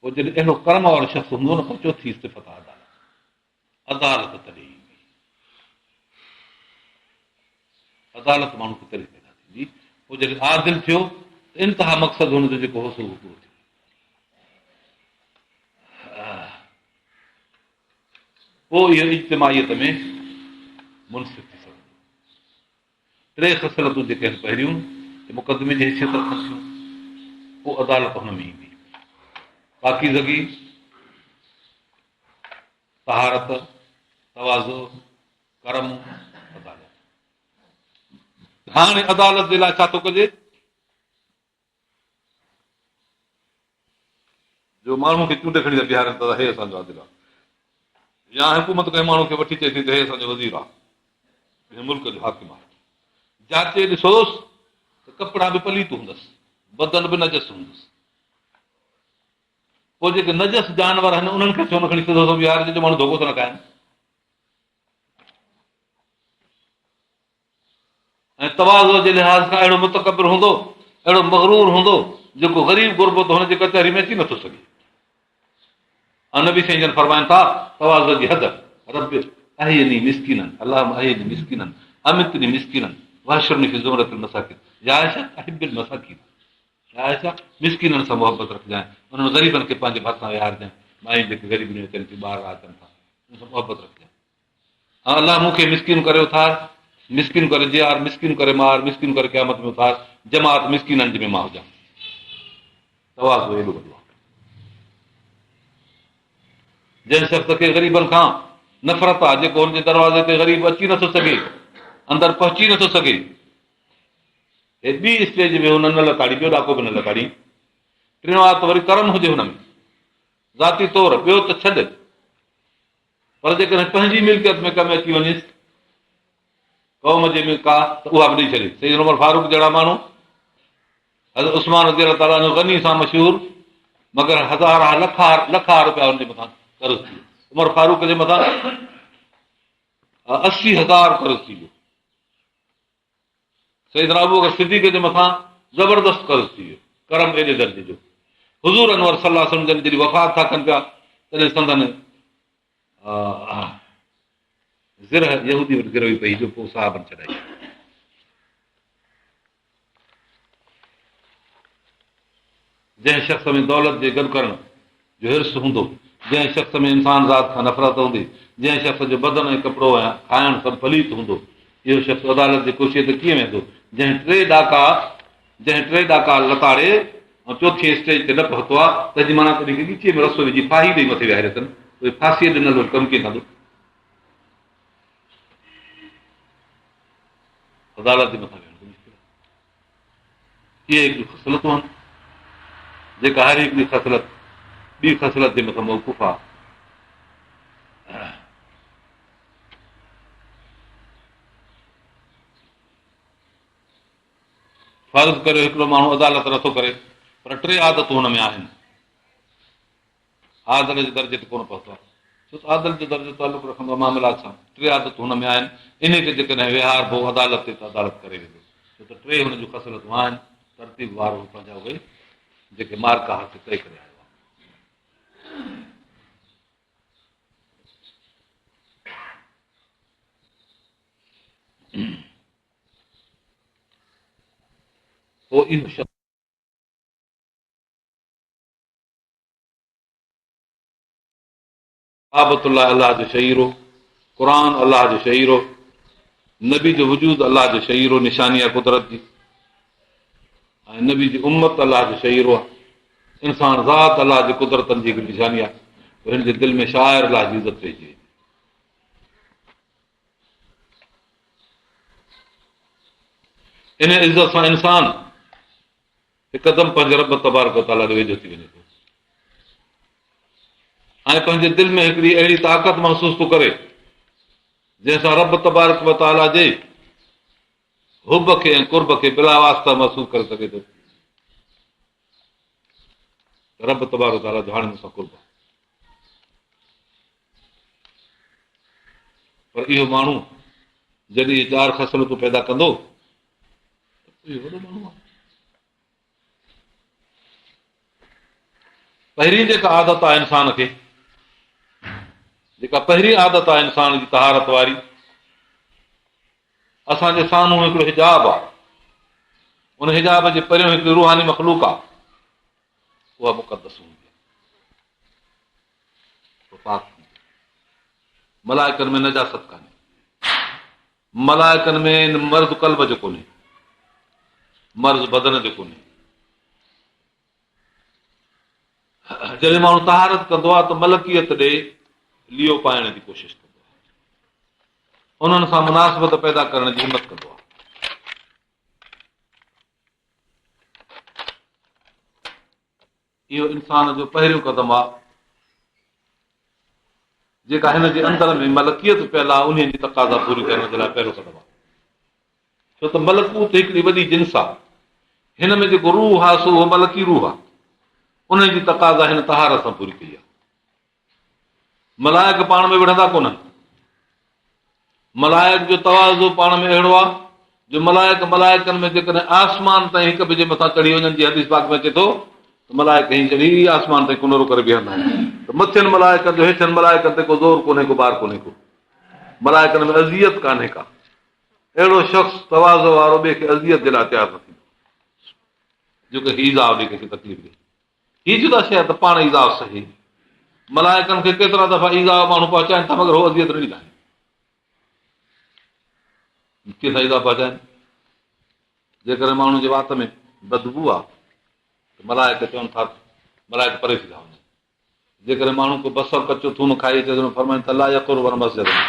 پوء جڏهن اهڙو ڪرم وارو شخص هوندو نه پوء چوٿين صفت آهي عدالت. عدالت تڏهن ايندي. عدالت ماڻهو کي تڏهن پيدا ٿيندي. پوء جڏهن عادل ٿيو ته انتها مقصد هن جو جيڪو هو سو پورو ٿيو. پوء اهو اجتماعيت ۾ منصف ٿي سگهندو. ٽي خصلتون جيڪي آهن پهريون اهي مقدمي جي حيثيت رکن ٿيون، پوء عدالت هن ۾ ايندي. پاڪيزگي، طهارت، تواضع، ڪرم، عدالت. هاڻي عدالت جي لاء ڇا ٿو ڪجي؟ جو ماڻهو کي چونڊي کڻي ٿا بيهارين ته هي اسان جو عادل آهي يا حڪومت ڪنهن ماڻهو کي وٺي چئي ٿي ته هي اسان جو وزير آهي، هي ملڪ جو حاڪم آهي. جاچي ڏسوس ته ڪپڙا به پليت هوندس، بدن به نجس هوندس. پوء جيڪي نجس جانور آهن انهن کي ڇو نه کڻي سڌو سنئون بيهارجي جو ماڻهو ڌوڪو ته نه کائن. ۽ تواضع جي لحاظ کان اهڙو متڪبر هوندو، اهڙو مغرور هوندو، جيڪو غريب غربو ته هن جي ڪچهري ۾ اچي نٿو سگهي. ۽ نبي سائين جن فرمائن ٿا، تواضع جي حد، رب احيني مسڪينا، اللهم احيني مسڪينا، امتني مسڪينا، واحشرني في زمرة المساڪين، يا عائشه احب المساڪين، يا عائشه مسڪينن سان محبت رکجانء، انهن غريبن کي پنهنجي ڀرسان ويهارجانء، مايون جيڪي غريبڻيون اچن ٿيون، ٻارڙا اچن ٿا، انهن سان محبت رکجانء. ۽ الله مون کي مسڪين ڪري اٿار، مسڪين ڪري جيار، مسڪين ڪري مار، مسڪين ڪري قيامت ۾ اٿار، جماعت مسڪينن جي ۾ مان هجان. تواضع ايڏو وڏو آهي. جنهن شخص کي غريبن کان نفرت آهي، جيڪو هن جي دروازي تي غريب اچي نٿو سگهي، اندر پهچي نٿو سگهي، هي ٻي اسٽيج به هن نه لتاڙي، ٻيو ڏاڪو به نه لتاڙي. ٽيون آ ته وري ڪرم هجي هن ۾ ذاتي طور، ٻيو ته ڇڏ. پر جيڪڏهن پنهنجي ملڪيت ۾ ڪم اچي وڃيس قوم جي ۾ ڪا ته اها به ڏئي ڇڏي. سيدنا عمر فاروق جهڙا ماڻهو، حضرت عثمان رضي الله تعالٰي عنه غني سان مشهور، مگر هزارها لکها لکها روپيا هن جي مٿان قرض ٿي ويو. عمر فاروق جي مٿان 80,000 قرض ٿي ويو. سيدنا ابوبڪر صديق جي مٿان زبردست قرض ٿي ويو، ڪرم ايڏي درجي جو حضور انور صلي الله عليه وسلم جن جڏهن وفات ٿا ڪن پيا تڏهن سندن زره يهودي وٽ گروي پئي جو پوء صحابن ڇڏائي. جنهن شخص ۾ دولت جي گڏ ڪرڻ جو حرص هوندو، جنهن شخص ۾ انسان ذات کان نفرت هوندي، جنهن شخص جو بدن ۽ ڪپڙو ۽ کائڻ سڀ پليت هوندو، اهو شخص عدالت جي ڪرسيء تي ڪيئن ويهندو؟ جنهن ٽي ڏاڪا جنهن ٽي ڏاڪا لتاڙي ۽ چوٿين اسٽيج تي نه پهتو آهي، تنهن جي معنيٰ ته ان کي ڳچيء ۾ رسو وجهي ڦاهي ڏيئي مٿي ويهاري اٿن، پوء ڦاسيء ڏنل وري ڪم ڪيئن ڪندو؟ عدالت جي مٿان ويهڻ ته مشڪل آهي. اهي هڪڙيون خصلتون آهن، جيڪا هر هڪڙي خصلت ٻي خصلت جي مٿان موقوف آهي. فرض ڪريو هڪڙو ماڻهو عدالت نٿو ڪري پر ٽي عادتون هن ۾ آهن. عادل جي درجي تي ڪونه پهتو آهي، ڇو ته عادل جو درجو تعلق رکندو آهي معاملات سان. ٽي عادتون هن ۾ آهن، انهي کي جيڪڏهن ويهاربو عدالت تي ته عدالت ڪري ويندو، ڇو ته ٽي هن جون خصلتون آهن، ترتيب وار هو پنهنجا اهي جيڪي معرڪا حاصل طئي ڪري آيو آهي. پوء اهو شخص. ڪعبة الله الله جو شعيرو، قرآن الله جو شعيرو، نبي جو وجود الله جو شعيرو نشاني آهي قدرت جي ۽ نبي جي امت الله جو شعيرو آهي انسان ذات الله جي قدرتن جي هڪ نشاني آهي هن جي دل ۾ شعائر الله جي عزت پئجي وئي. ان عزت سان انسان هڪدم پنهنجي رب تبارڪ وتعاليٰ ڏي ويجهو ٿي وڃي ٿو ۽ پنهنجي دل ۾ هڪڙي اهڙي طاقت محسوس ٿو ڪري جنهن سان رب تبارڪ وتعاليٰ جي حب کي ۽ قرب کي بلا واسطه محسوس ڪري سگهي ٿو. رب تبارڪ وتعاليٰ جو هاڻي مون سان قرب آهي. پر اهو ماڻهو جڏهن اهي چار خصلتون پيدا ڪندو ته اهو وڏو ماڻهو آهي. پهرين جيڪا عادت آهي انسان کي، جيڪا پهرين عادت آهي انسان جي طهارت واري، اسان جي سامهون هڪڙو حجاب آهي، ان حجاب جي پريون هڪڙي روحاني مخلوق آهي، اها مقدس هوندي آهي، پاڪ هوندي آهي. ملائڪن ۾ نجاست ڪانهي، ملائڪن ۾ مرض قلب جو ڪونهي، مرض بدن جو ڪونهي. جڏهن ماڻهو طهارت ڪندو آهي ته ملڪيت ڏي ليئو پائڻ جي ڪوشش ڪندو آهي، انهن سان مناسبت پيدا ڪرڻ جي همت ڪندو آهي. اهو انسان جو پهريون قدم آهي، جيڪا هن جي اندر ۾ ملڪيت پيل آهي، انهيء جي تقاضا پوري ڪرڻ جي لاء پهريون قدم آهي. ڇو ته ملڪوت هڪڙي وڏي جنس آهي. هن ۾ جيڪو روح آهي سو اهو ملڪي روح آهي. انهيء جي تقاضا هن طهارت سان پوري ڪئي آهي. ملائڪ پاڻ ۾ وڙهندا ڪونهن. ملائڪ جو تواضع پاڻ ۾ اهڙو آهي جو ملائڪ ملائڪن ۾ جيڪڏهن آسمان تائين هڪ ٻئي جي مٿان چڙهي وڃن جيئن حديث پاڪ ۾ اچي ٿو ته ملائڪ هيئن چڙهي آسمان تائين ڪنورو ڪري بيهندا آهن ته مٿين ملائڪن جو هيٺين ملائڪن تي ڪو زور ڪونهي ڪو بار ڪونهي ڪو ملائڪن ۾ اذيت ڪانهي ڪا. اهڙو شخص تواضع وارو ٻئي کي اذيت جي لاء تيار نه ٿيندو جو ڪنهن کي ايذاء ڏي ڪنهن کي تڪليف ڏي. هي جدا شيء آهي ته پاڻ ايذاء سهي. ملائڪن کي ڪيترا دفعا ايذاء ماڻهو پهچائن ٿا مگر هو اذيت نه ڏيندا آهن. ڪيئن ٿا ايذاء پهچائن؟ جيڪڏهن ماڻهو جي وات ۾ بدبو آهي ته ملائڪ چون ٿا ملائڪ پري ٿي ٿا وڃن. جيڪڏهن ماڻهو ڪو بصر ڪچو ٿوم کائي اچي ته فرمائن ٿا لا يقربن مسجدنا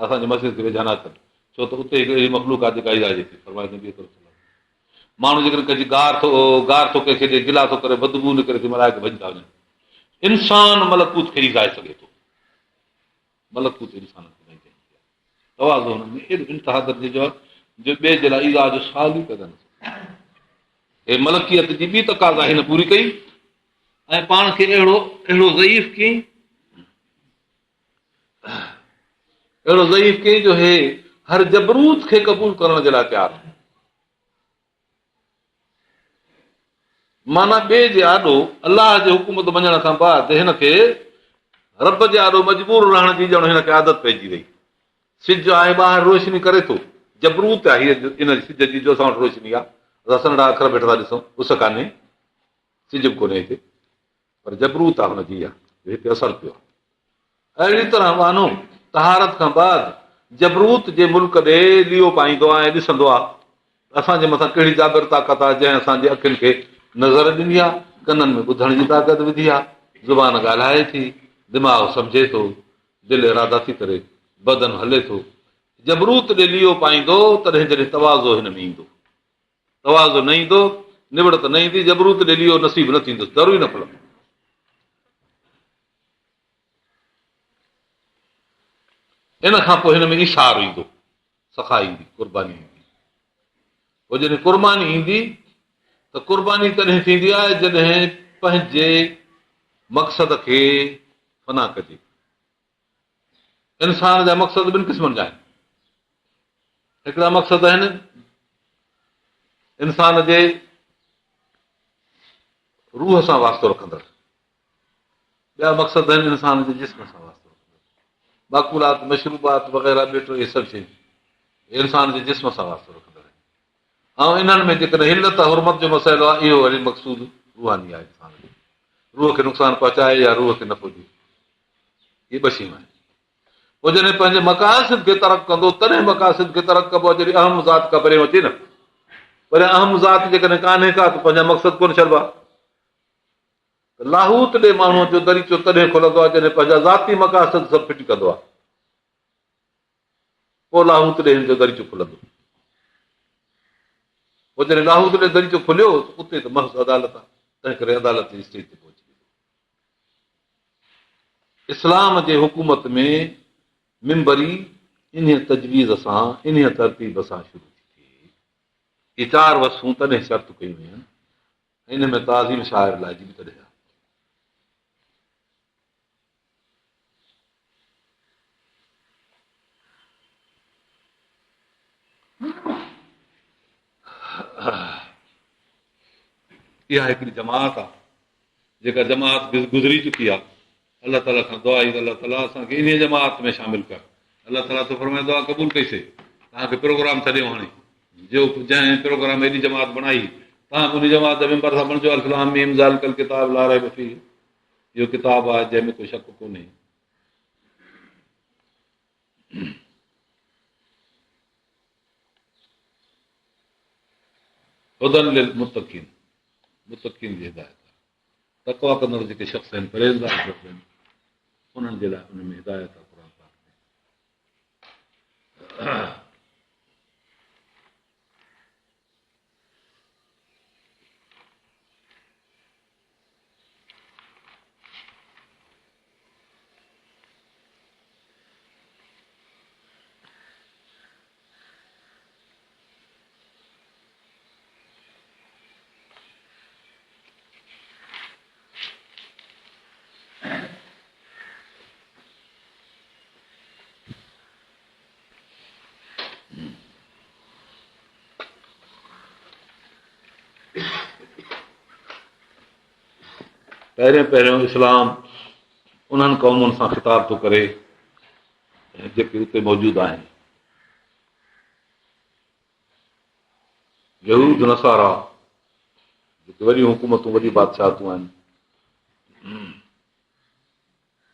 اسان جي مسجد کي ويجها نه اچن ڇو ته اتي هڪ اهڙي مخلوق آهي جيڪا ايذائجي ٿي فرمائي نبي اڪرم صلي الله ماڻهو جيڪڏهن ڪنهن جي گار ٿو گار ٿو ڪنهن کي ڏي گلا ٿو ڪري بدبوء نڪري ٿي ملائڪ ڀڄي ٿا وڃن انسان ملڪوت کي ايذائي سگهي ٿو ملڪوت انسان کي نه ايذائيندي آهي تواضع هن ۾ ايڏو انتها درجي جو آهي جو ٻئي جي لاء ايذاء جو سوال ئي پيدا نه ٿو هي ملڪيت جي ٻي تقاضا هن پوري ڪئي ۽ پاڻ کي اهڙو اهڙو ضعيف ڪيائين اهڙو ضعيف ڪيائين جو هي هر جبروت کي قبول ڪرڻ جي لاء تيار معنيٰ ٻئي جي آڏو الله جي حڪومت مڃڻ کان بعد هن کي رب جي آڏو مجبور رهڻ جي ڄڻ هن کي عادت پئجي وئي. سج آهي ٻاهر روشني ڪري ٿو، جبروت آهي ان سج جي جو اسان وٽ روشني آهي، اسان سنهڙا اکر بيٺا ٿا ڏسون، اس ڪانهي. سج به ڪونهي هتي، پر جبروت آهي هن جي اها جو هتي اثر پيو آهي. اهڙي طرح ٻانهو طهارت کان بعد جبروت جي ملڪ ڏي ليئو پائيندو آهي ۽ ڏسندو آهي ته اسان جي مٿان ڪهڙي جابر طاقت آهي جنهن اسان جي اکين کي نظر ڏني آهي، ڪنن ۾ ٻڌڻ جي طاقت وڌي آهي، زبان ڳالهائي ٿي، دماغ سمجهي ٿو، دل ارادا ٿي ڪري، بدن هلي ٿو. جبروت ڏي ليئو پائيندو تڏهن جڏهن تواضع هن ۾ ايندو. تواضع نه ايندو، نوڙت نه ايندي، جبروت ڏي ليئو نصيب نه ٿيندس، در ئي نه کلندو. ان کان پوء هن ۾ ايثار ايندو، سخا ايندي، قرباني ايندي. پوء جڏهن قرباني ايندي ته قرباني تڏهن ٿيندي آهي جڏهن پنهنجي مقصد کي فنا ڪجي. انسان جا مقصد ٻن قسمن جا آهن. هڪڙا مقصد آهن انسان جي روح سان واسطو رکندڙ، ٻيا مقصد آهن انسان جي جسم سان واسطو رکندڙ. ماڪولات، مشروبات وغيره ٻيو ٽيو اهي سڀ شيون انسان جي جسم سان واسطو رکندڙ آهن ۽ انهن ۾ جيڪڏهن حلت حرمت جو مسئلو آهي اهو وري مقصود روحاني آهي انسان جو روح کي نقصان پهچائي يا روح کي نفعو ڏئي اهي ٻه شيون آهن. پوء جڏهن پنهنجي مقاصد کي ترڪ ڪندو تڏهن مقاصد کي ترڪ ڪبو آهي جڏهن اهم ذات کان پريون اچي نه پر اهم ذات جيڪڏهن ڪانهي ڪا ته پنهنجا مقصد ڪونه ڇڏبا ته لاهوت ڏي ماڻهوء جو دريچو تڏهن کلندو آهي جڏهن پنهنجا ذاتي مقاصد سڀ ڦٽي ڪندو آهي پوء لاهوت ڏي هن جو دريچو کلندو پوء جڏهن لاهوت ڏي دريچو کليو ته اتي ته محض عدالت آهي تنهن ڪري عدالت جي اسٽيج تي پهچي ويندو اسلام جي حڪومت ۾ منبري انهيء تجويز سان، انهيء ترتيب سان شروع ٿي ٿئي. اهي چار وصفون تڏهن شرط ڪيون ويون آهن ۽ انهن ۾ تعظيم شعائر الله جي به تڏهن آهي. اها هڪڙي جماعت آهي جيڪا جماعت گذري چڪي آهي الله تعاليٰ کان دعا آهي ته الله تعاليٰ اسان کي انهيء جماعت ۾ شامل ڪر الله تعاليٰ ٿو فرمائي دعا قبول ڪئي سي توهان کي پروگرام ٿا ڏيون هاڻي جو جنهن پروگرام ايڏي جماعت بڻائي توهان به ان جماعت جا ميمبر ٿا بڻجو الف لام ميم ذالڪ الڪتاب لا ريب فيه اهو ڪتاب آهي جنهن ۾ ڪو شڪ ڪونهي هدي للمتقين متقين جي هدايت آهي تقوا ڪندڙ جيڪي شخص آهن پرهيزگار شخص آهن انهن جي لاء ان ۾ هدايت آهي قرآن پاڪ ۾ پهريون پهريون اسلام انهن قومن سان خطاب ٿو ڪري جيڪي اتي موجود آهن يهود نصارا جيڪي وڏيون حڪومتون وڏيون بادشاهتون آهن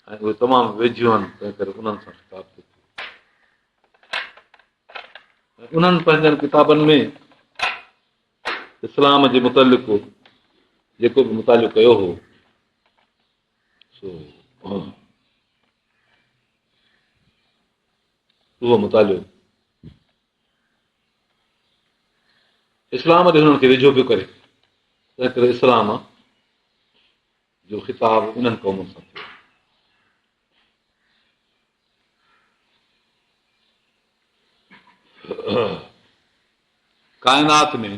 ۽ اهي تمام ويجهيون آهن تنهن ڪري انهن سان خطاب ٿو ٿئي انهن پنهنجن ڪتابن ۾ اسلام جي متعلق جيڪو به مطالعو ڪيو هو سو اهو مطالعو اسلام ڏي هنن کي ويجهو پيو ڪري تنهن ڪري اسلام جو خطاب انهن قومن سان ٿيو. ڪائنات ۾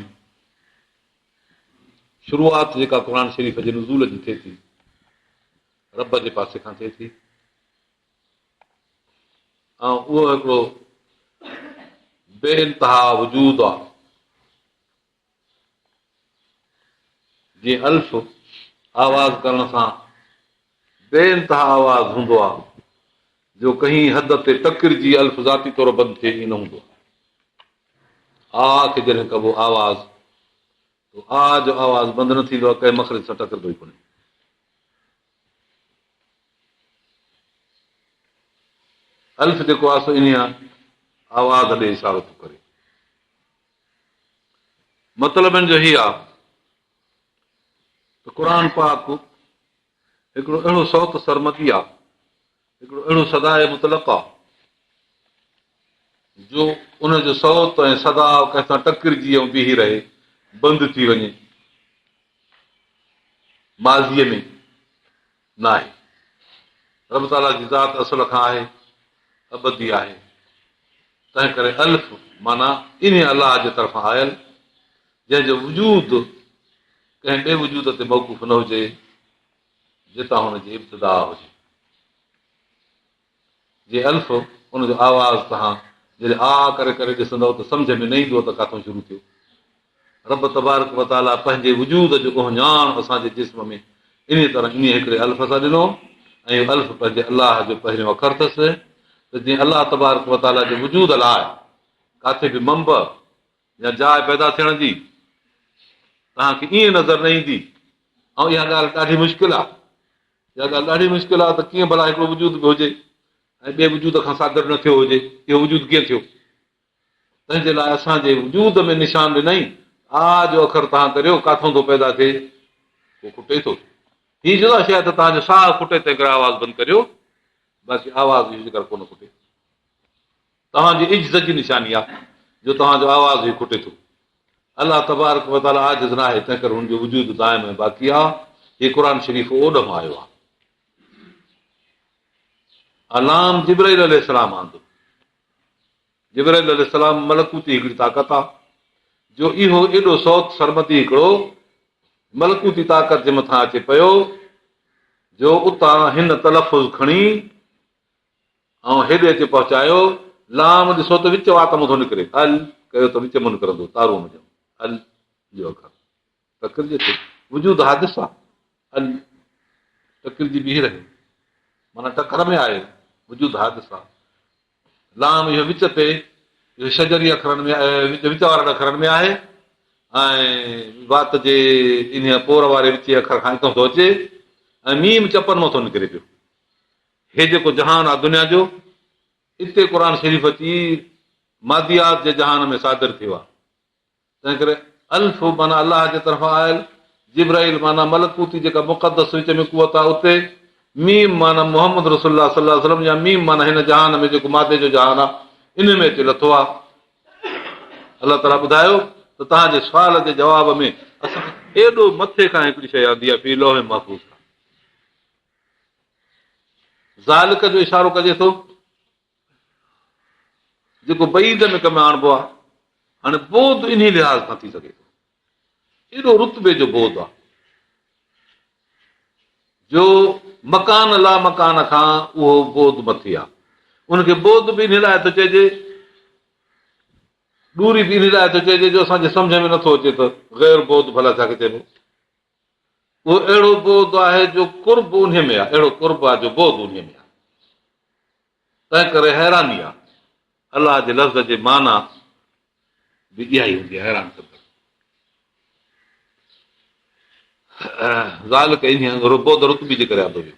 شروعات جيڪا قرآن شريف جي نزول جي ٿئي ٿي رب جي پاسي کان ٿئي ٿي ۽ اهو هڪڙو بي انتها وجود آهي جيئن الف آواز ڪرڻ سان بي انتها آواز هوندو آهي جو ڪنهن حد تي ٽڪرجي الف ذاتي طور بند ٿئي ائين نه هوندو آهي. آ کي جڏهن ڪبو آواز ته آ جو آواز بند نه ٿيندو آهي، ڪنهن مخرج سان ٽڪرندو ئي ڪونهي. الف جيڪو آهي سو انهيء آواز ڏي اشارو ٿو ڪري. مطلب ان جو هي آهي ته قرآن پاڪ هڪڙو اهڙو صوت سرمدي آهي، هڪڙو اهڙو صداء مطلق آهي جو ان جو صوت ۽ صدا ڪنهن سان ٽڪرجي ۽ بيهي رهي، بند ٿي وڃي، ماضيء ۾ ناهي. رب تعاليٰ جي ذات اصل کان آهي، ابدي آهي، تنهن ڪري الف معنيٰ انهيء الله جي طرفان آيل، جنهن جو وجود ڪنهن ٻئي وجود تي موقوف نه هجي، جتان هن جي ابتدا هجي. جي الف ان جو آواز توهان جڏهن آ ڪري ڪري ڏسندؤ ته سمجهه ۾ نه ايندو ته ڪاٿون شروع ٿيو. رب تبارڪ و تعاليٰ پنهنجي وجود جو اهڃاڻ اسان جي جسم ۾ انهيء طرح انهيء هڪڙي الف سان ڏنو ۽ اهو الف پنهنجي الله جو پهريون اکر اٿس ته جيئن الله تبارڪ و تعاليٰ جي وجود لاء ڪاٿي به منبع يا جاء پيدا ٿيڻ جي توهان کي ائين نظر نه ايندي ۽ اها ڳالهه ڏاڍي مشڪل آهي. اها ڳالهه ڏاڍي مشڪل آهي ته ڪيئن ڀلا هڪڙو وجود به هجي ۽ ٻئي وجود کان صادر نه ٿيو هجي، اهو وجود ڪيئن ٿيو؟ تنهن جي لاء اسان جي وجود ۾ نشان ڏنائين، آ جو اکر توهان ڪريو، ڪاٿئون ٿو پيدا ٿئي؟ ڪو کٽي ٿو. هي جدا شيء آهي ته توهان جو ساهه کٽي تنهن ڪري آواز بند ڪريو، باقي آواز اهو جيڪر ڪونه کٽي. توهان جي عجز جي نشاني آهي جو توهان جو آواز ئي کٽي ٿو. الله تبارڪ و تعاليٰ عاجز ناهي، تنهنڪري هن جو وجود دائم ۽ باقي آهي. هي قرآن شريف اوڏهون آيو آهي. لام جبرائيل عليه السلام آندو. جبرائيل عليه السلام ملڪوتي هڪڙي طاقت آهي جو اهو ايڏو صوت سرمدي هڪڙو ملڪوتي طاقت جي مٿان اچي پيو جو اتان هن تلفظ کڻي ۽ هيڏي اچي پهچايو، لام ڏسو ته وچ وات مان ٿو نڪري، ال ڪيو ته وچ مان نڪرندو، تارونء منجهان ال جو اکر ٽڪرجي ٿو، وجود حادث آ، ال ٽڪرجي بيهي رهيو، معنيٰ ٽڪر ۾ آيو، وجود حادث آ، لام اهو وچ تي اهو شجري اکرن ۾ وچ وچ وارن اکرن ۾ آهي ۽ وات جي انهيء پور واري وچين اکر کان اتان ٿو اچي ۽ ميم چپن مان ٿو نڪري پيو. هي جيڪو جهان آ دنيا جو، اتي قرآن شريف اچي ماديات جي جهان ۾ صادر ٿيو آ. تنهنڪري الف معنيٰ الله جي طرفان آيل، جبرائيل معنيٰ ملڪوتي جيڪا مقدس وچ ۾ قوت آ اتي، ميم معنيٰ محمد رسول الله صلي الله عليه وسلم يا ميم معنيٰ هن جهان ۾ جيڪو مادي جو جهان آ ان ۾ اچي لٿو آ. الله تعاليٰ ٻڌايو ته توهان جي سوال جي جواب ۾ اسان ايڏو مٿي کان هڪڙي شيء آندي آ في لوح محفوظ کان. ذالڪ جو اشارو ڪجي ٿو جيڪو بعيد ۾ ڪم آڻبو آهي هاڻي بعد انهي لحاظ کان ٿي سگهي ٿو ايڏو رتبي جو بعد آهي جو مڪان لا مڪان کان اهو بعد مٿي آهي ان کي بعد به انهي لاء ٿو چئجي دوري به انهي لاء ٿو چئجي جو اسان جي سمجه ۾ نٿو اچي ته غير بعد ڀلا ڇا کي چئبو اهو اهڙو بعد آهي جو قرب انهي ۾ آهي، اهڙو قرب آهي جو بعد انهي ۾ آهي. تنهن ڪري حيراني آهي. الله جي لفظ جي معنيٰ به اها ئي هوندي آهي، حيران ڪندڙ. ذالڪ انهي بعد رتبي جي ڪري آندو ويو.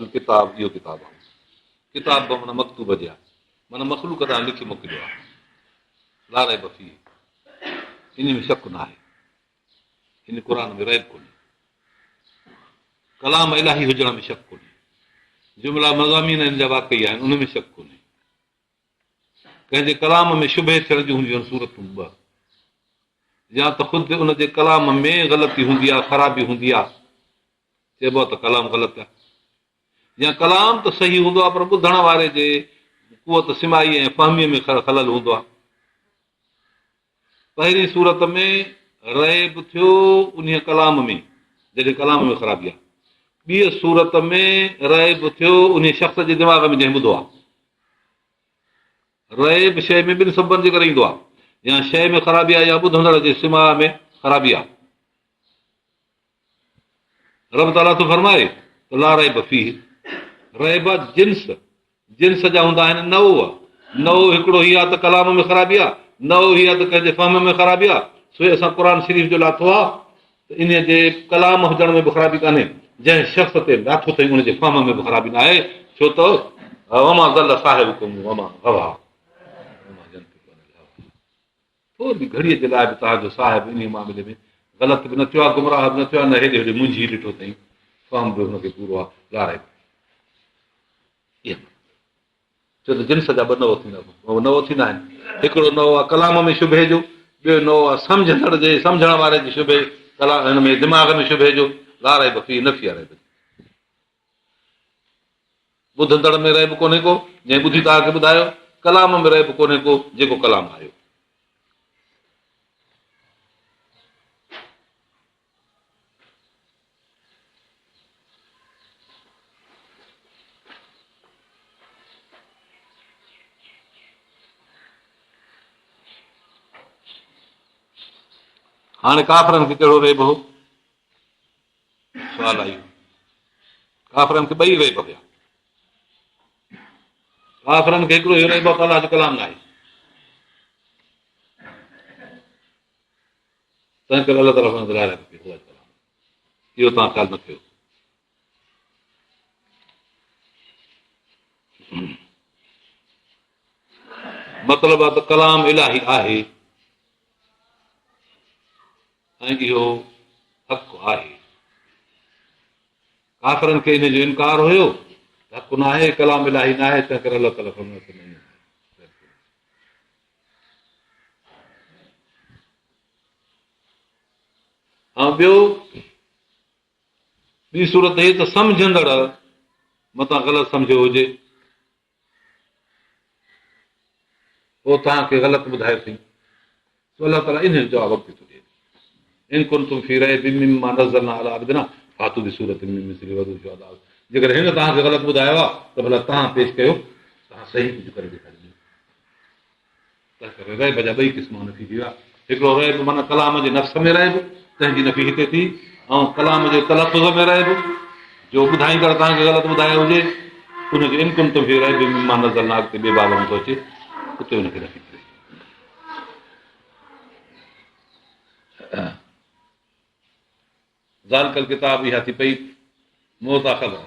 الڪتاب اهو ڪتاب آهي. ڪتاب به معنيٰ مڪتوب جي آهي. معنيٰ مخلوق ڏانهن لکي موڪليو آهي. لا ريب فيه انهي ۾ شڪ نه آهي. ان قرآن ۾ ريب ڪونهي. ڪلام الاهي هجڻ ۾ شڪ ڪونهي. جملا مضامين ان جا واقعي آهن، ان ۾ شڪ ڪونهي. ڪنهن جي ڪلام ۾ شبهي ٿيڻ جون هونديون آهن صورتون ٻه. يا ته خود ان جي ڪلام ۾ غلطي هوندي آهي، خرابي هوندي آهي، چئبو آهي ته ڪلام غلط آهي. يا ڪلام ته صحيح هوندو آهي پر ٻڌڻ واري جي قوت سماعي ۽ فهميء ۾ خلل هوندو آهي. پهرين صورت ۾ ريب ٿيو انهيء ڪلام ۾ جڏهن ڪلام ۾ خرابي آهي. ٻيء صورت ۾ ريب ٿيو انهيء شخص جي دماغ ۾ جنهن ٻڌو آهي. ريب شيء ۾ ٻن سببن جي ڪري ايندو آهي، يا شيء ۾ خرابي آهي يا ٻڌندڙ جي سماع ۾ خرابي آهي. رب تعاليٰ ٿو فرمائي ته لا ريب فيه ريب جنس جنس جا هوندا آهن نوع نوع هڪڙو هي آهي ته ڪلام ۾ خرابي آهي نوع هي آهي ته ڪنهن جي فهم ۾ خرابي آهي. سو هي اسان قرآن شريف جو لاٿو آهي ته انهيء جي ڪلام هجڻ ۾ به خرابي ڪانهي، جنهن شخص تي لاٿو اٿئي ان جي فهم ۾ به خرابي ناهي، ڇو ته وما ضل صاحبڪم وما غوا وما ينطق عن الهويٰ ٿوري گهڙيء جي لاء به توهان جو صاحب انهيء معاملي ۾ غلط به نه ٿيو آهي، گمراهه به نه ٿيو آهي، نه هيڏي هوڏي منجهي ڏٺو اٿئي، فهم به هن کي پورو آهي، لا ريب فيه. ڇو ته جنس جا ٻه نوع ٿيندا نوع ٿيندا آهن. هڪڙو نوع آهي ڪلام ۾ شبهي جو، ٻيو نوع آهي سمجهندڙ جي سمجهڻ واري جي شبهي ڪلام هن ۾ دماغ ۾ شبهي جو لا ريب فيه نفي آهي ريب جي. ٻڌندڙ ۾ ريب ڪونهي ڪو جنهن ٻڌي توهان کي ٻڌايو، ڪلام ۾ ريب ڪونهي ڪو جيڪو ڪلام آيو. هاڻي ڪافرن کي ڪهڙو ريب هو؟ سوال آيو ڪافرن کي ٻئي ريب هيا. ڪافرن کي هڪڙو اهو ريب هو ته الله جو ڪلام ناهي. تنهن ڪري الله تعاليٰ فرمائي ٿو لا ريب فيه خدا جو ڪلام اهو توهان خيال نه ڪيو. مطلب آ ته ڪلام الاهي آهي ۽ اهو حق آهي. ڪافرن کي ان جو انڪار هيو ته حق ناهي، ڪلام الاهي ناهي، تنهن ڪري الله تعاليٰ فرمائي ٿو نه ائين ناهي. ۽ ٻيو ٻي صورت هي ته سمجهندڙ متان غلط سمجهيو هجي پوء توهان کي غلط ٻڌايو اٿئي. سو الله تعاليٰ انهيء جو جواب اڳتي ٿو ڏئي. ان ڪنتم في ريب مما نزلنا علي عبدنا فاتوا بسورة من مثله وادعوا شهداءڪم جيڪڏهن هن توهان کي غلط ٻڌايو آهي ته ڀلا توهان پيش ڪيو، توهان صحيح ڪجهه ڪري ڏيکاريو. تنهنڪري ريب جا ٻئي قسم نفي ٿي ويا. هڪڙو ريب معنيٰ ڪلام جي نفس ۾ ريب، تنهن جي نفي هتي ٿي ۽ ڪلام جي تلفظ ۾ ريب، جو ٻڌائيندڙ توهان کي غلط ٻڌايو هجي، ان جو ان ڪنتم في ريب مما نزلنا اڳتي ٻئي باب ۾ ٿو اچي، اتي ان کي نفي ٿي وئي. ذالڪ الڪتاب اها ٿي پئي مبتدا خبر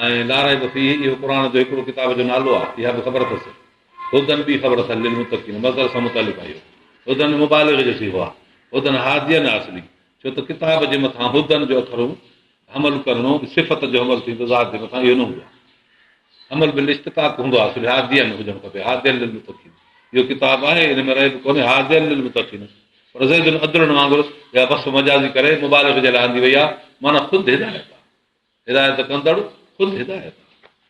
۽ لا ريب فيه اهو قرآن جو هڪڙو ڪتاب جو نالو آهي اها به خبر اٿس هدًي ٻي خبر اٿس للمتقين مصدر سان متعلق آهي اهو هدًي مبالغي جو صيغو آهي هدًي هاديًا اصلي ڇو ته ڪتاب جي مٿان هدًي جو اکر حمل ڪرڻو صفت جو حمل ٿيندو ذات جي مٿان اهو نه هوندو آهي حمل بالاشتقاق هوندو آهي اصل هاديًا هجڻ کپي هاديًا للمتقين اهو ڪتاب آهي ان ۾ ريب ڪونهي هاديًا للمتقين پر زيد عدل وانگر اها وصف مجازي ڪري مبالغي جي لاء آندي وئي آهي، معنيٰ خود هدايت آهي، هدايت ڪندڙ خود هدايت آهي،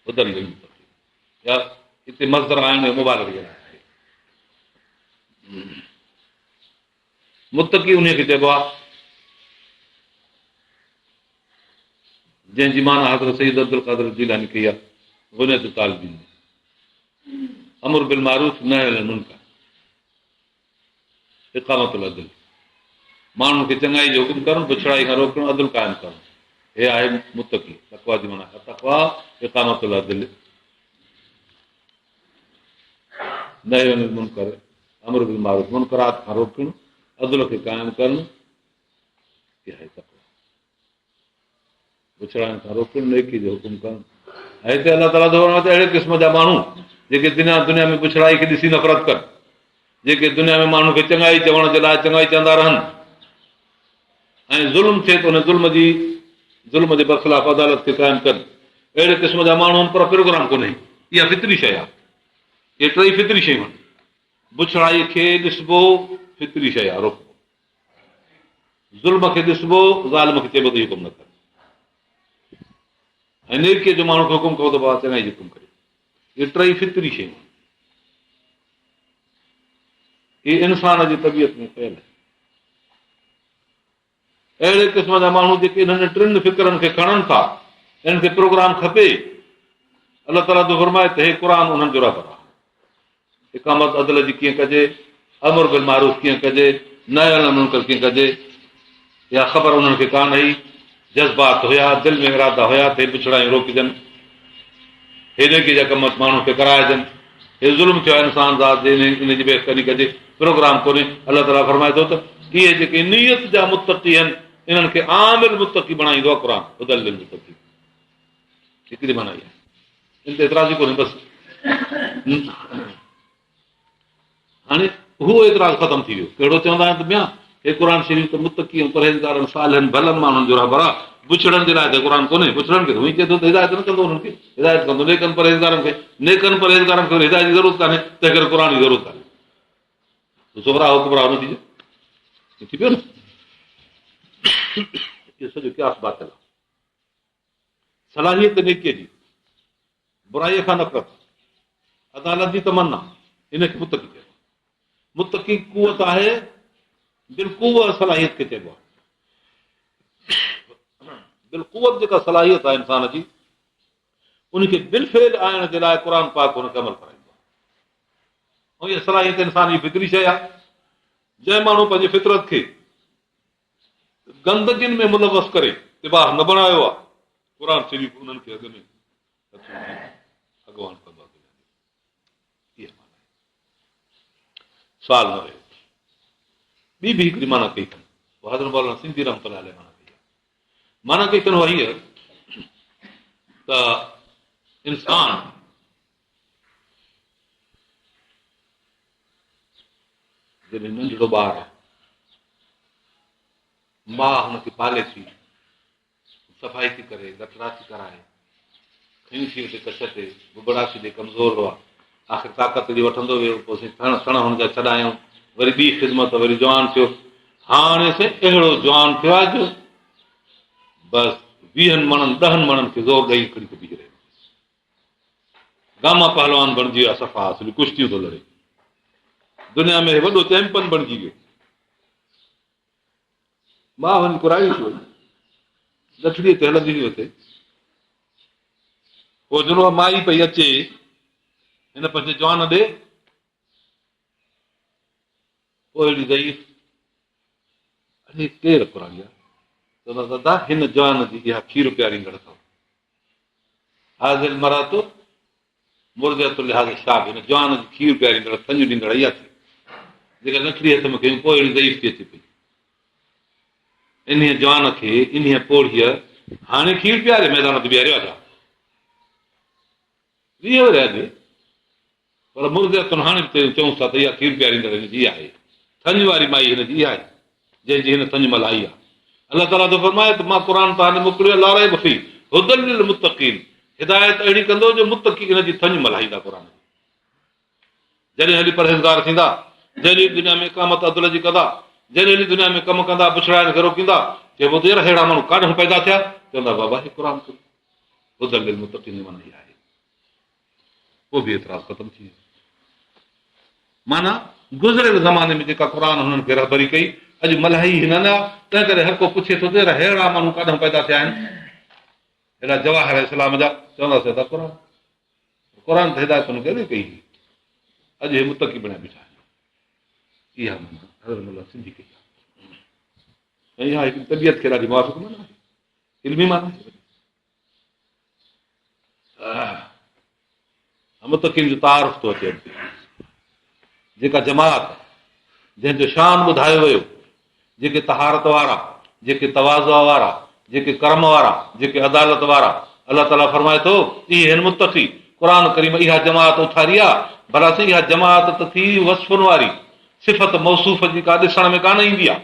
هدًي للمتقين يا هتي مصدر آڻڻ اهو مبالغي جي لاء آهي. متقي انهيء کي چئبو آهي جنهن جي معنيٰ حضرت سيد عبدالقادر جيلاني ڪئي آهي غنية الطالبين ۾ امر بالمعروف نهي عن المنڪر اقامت العدل، ماڻهن کي چڱائي جو حڪم ڪرڻ، بڇڙائي کان روڪڻ، عدل قائم ڪرڻ، هي آهي متقي، تقويٰ جي معنيٰ التقويٰ اقامت العدل، نهي عن المنڪر، امر بالمعروف، منڪرات کان روڪڻ، عدل کي قائم ڪرڻ، اها آهي تقويٰ. بڇڙاين کان روڪڻ، نيڪي جو حڪم ڪرڻ ۽ هتي الله تعاليٰ ٿو فرمائي ته اهڙي قسم جا ماڻهو جيڪي دنيا دنيا ۾ بڇڙائي کي ڏسي نفرت ڪن، جيڪي دنيا ۾ ماڻهن کي چڱائي چوڻ جي لاء چڱائي چوندا رهن ۽ ظلم ٿئي ته ان ظلم جي ظلم جي برخلاف عدالت کي قائم ڪن، اهڙي قسم جا ماڻهو آهن پر پروگرام ڪونهي. اها فطري شيء آهي. اهي ٽئي فطري شيون آهن. بڇڙائي کي ڏسبو فطري شيء آهي، روڪبو. ظلم کي ڏسبو، ظالم کي چئبو ته اهو ڪم نه ڪر ۽ نيڪيء جو ماڻهو کي حڪم ڪبو ته بابا چڱائي جو ڪم ڪريو. اهي ٽئي فطري شيون آهن. اهي انسان جي طبيعت ۾ پيل آهن. اهڙي قسم جا ماڻهو جيڪي انهن ٽن فڪرن کي کڻن ٿا، انهن کي پروگرام کپي. الله تعاليٰ ٿو فرمائي ته هي قرآن انهن جو رهبر آهي. اقامت عدل جي ڪيئن ڪجي، امر بالمعروف ڪيئن ڪجي، نهي عن المنڪر ڪيئن ڪجي، اها خبر انهن کي ڪانه هئي. جذبات هيا، دل ۾ ارادا هيا ته هي بڇڙايون روڪجن، هي نيڪي جا ڪم ماڻهن کي ڪرائجن، هي ظلم ٿيو آهي انسان ذات جي ان جي بيخ ڪني ڪجي، پروگرام ڪونهي. الله تعاليٰ فرمائي ٿو ته اهي جيڪي نيت جا متقي آهن، انهن کي عامل متقي بڻائيندو آهي قرآن، هدي للمتقين. هڪڙي معنيٰ اها آهي. ان تي اعتراض ئي ڪونهي بس. هاڻي اهو اعتراض ختم ٿي ويو. ڪهڙو چوندا آهن ته ميان هي قرآن شريف ته متقي ۽ پرهيزگارن صالحن ڀلن ماڻهن جو رهبر آهي، بڇڙن جي لاء ته قرآن ڪونهي، بڇڙن کي ته هونئن چئي ٿو ته هدايت نه ڪندو انهن کي، هدايت ڪندو نيڪن پرهيزگارن کي، نيڪن پرهيزگارن کي وري هدايت جي ضرورت ڪانهي، تنهن ڪري قرآن جي ضرورت ڪانهي. صغريٰ هو ڪبريٰ هو نتيجو ٿي پيو نه. اهو سڄو قياس باطل آهي. صلاحيت نيڪيء جي، برائيء کان نفرت، عدالت جي تمنا، ان کي متقي چئبو آهي. متقي قوت آهي، بالقوه صلاحيت کي چئبو آهي. بالقوت جيڪا صلاحيت آهي انسان جي، ان کي بالفعل آڻڻ جي لاء قرآن پاڪ هن کي عمل ڪرائيندو آهي. ۽ اها صلاحيت انسان جي فطري شيء آهي. جنهن ماڻهو پنهنجي فطرت کي گندگين ۾ ملوث ڪري تباهه نه بڻايو آهي، قرآن شريف انهن کي اڳ ۾ هٿ وجهي اڳواڻ ڪندو آهي دنيا جو. اها معنيٰ آهي. سوال نه رهيو. ٻي به هڪڙي معنيٰ ڪئي اٿن، اها حضرت مولانا سنڌي رحمت الله عليه معنيٰ ڪئي آهي. معنيٰ ڪئي اٿن اها هيء ته انسان جڏهن ننڍڙو ٻار آهي، ماء هن کي پالي ٿي، صفائي ٿي ڪري، لٽڙا ٿي ڪرائي، کڻي ٿي اتي ڪڇ تي، ببڙا ٿي ڏي، ڪمزور هئا، آخر طاقت جي وٺندو ويو، پوء سائين ٿڻ سڻ هن جا ڇڏايائون، وري ٻي خدمت، وري جوان ٿيو، هاڻي سائين اهڙو جوان ٿيو آهي جو بس ويهن مڻن ڏهن مڻن کي زور ڏئي کڻي ٿو بيهي رهي. گاما پهلوان بڻجي ويو آهي صفا اصلي ڪشتيون ٿو لڙي دنيا ۾ وڏو چيمپن بڻجي ويو ماء هن ڪرائي ٿي وئي ڳٺڙيء تي هلندي هئي اتي پوء جڏهن مائي پئي اچي هن پنهنجي جوان ڏي پوء اهڙي ضعيف اڙي ڪير ڪرائي آ چوندا دادا هن جوان جي اها کير پياريندڙ اٿو هذه المرأة مرضعة لهذا الشاب هن جوان جي کير پياريندڙ ٿڃ ڏيندڙ اها ٿي جيڪا لٺڙي هٿ ۾ کنيون پوء اهڙي ضعيف ٿي اچي پئي انهيء جوان کي انهيء پوڙهيء هاڻي کير پياري ميدان تي بيهاريو آ ڇا 20 ورهيه اڳي پر مرضعة هاڻي به چئون ٿا ته اها کير پياريندڙ هن جي آهي. ٿڃ واري مائي هن جي اها آهي، جنهن جي هن ٿڃ ملهائي آهي. الله تعاليٰ ٿو فرمائي ته مان قرآن توهان ڏي موڪليو آهي لا ريب فيه هدي للمتقين هدايت اهڙي ڪندو جو متقي ان جي ٿڃ ملهائيندا قرآن جي. جڏهن هلي پرهيزگار ٿيندا، جڏهن هلي دنيا ۾ اقامت عدل جي ڪندا، جڏهن هلي دنيا ۾ ڪم ڪندا، بڇڙاين کي روڪيندا، چئبو ته يار ههڙا ماڻهو ڪاڏهون پيدا ٿيا؟ چوندا بابا هي قرآن ڪريم هدي للمتقين جي معنيٰ اها آهي. پوء به اعتراض ختم ٿي ويو. معنيٰ گذريل زماني ۾ جيڪا قرآن هنن کي رهبري ڪئي، اڄ ملهائي هنن آ، تنهن ڪري هر ڪو پڇي ٿو ته يار ههڙا ماڻهو ڪاڏهون پيدا ٿيا آهن؟ ههڙا جواهر اسلام جا، چونداسين ادا قرآن. قرآن ته هدايت هنن کي اڳي ڪئي هئي، اڄ هي متقي بڻيا بيٺا آهن. اها معنيٰ حضرت مولانا سنڌي ڪئي آهي ۽ اها هڪ طبيعت کي ڏاڍي موافق معنيٰ آهي، علمي معنيٰ آهي. متقين جو تعارف ٿو اچي اڳتي جيڪا جماعت جنهن جو شان ٻڌايو ويو جيڪي طهارت وارا جيڪي تواضع وارا جيڪي ڪرم وارا جيڪي عدالت وارا الله تعاليٰ فرمائي ٿو اهي هن متقي قرآن ڪريم اها جماعت اٿاري آ ڀلا سائين اها جماعت ته ٿي وصفن واري صفت موصوف جي ڪا ڏسڻ ۾ ڪانه ايندي آ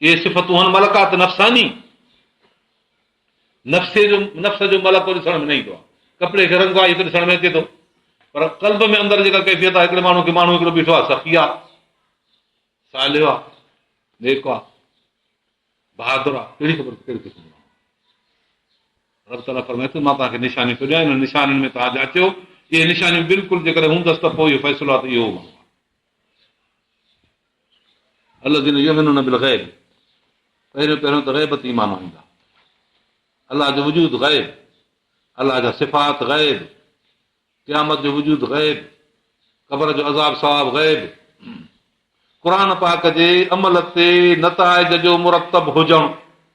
اهي صفتون هن ملڪات نفساني نفسي جو نفس جو ملڪو ڏسڻ ۾ نه ايندو آهي. ڪپڙي کي رنگ آهي ته ڏسڻ ۾ اچي ٿو پر قلب ۾ اندر جيڪا ڪيفيت آهي هڪڙي ماڻهو کي ماڻهو هڪڙو بيٺو آهي سخي آهي صالح آهي نيڪ آهي بهادر آهي ڪهڙي خبر ڪهڙي قسم جو رب تعاليٰ فرمائي ٿو مان توهان کي نشانيون ٿو ڏيان انهن نشانين ۾ توهان جاچيو اهي نشانيون بلڪل جيڪڏهن هوندس ته پوء اهو فيصلو آهي ته اهو ماڻهو آهي الذين يؤمنون بالغيب پهريون پهريون ته غيب تي ايمان آڻيندا الله جو وجود غيب الله جا صفات غيب قيامت جو وجود غيب قبر جو عذاب ثواب غيب قرآن پاڪ جي عمل تي نتائج جو مرتب هجڻ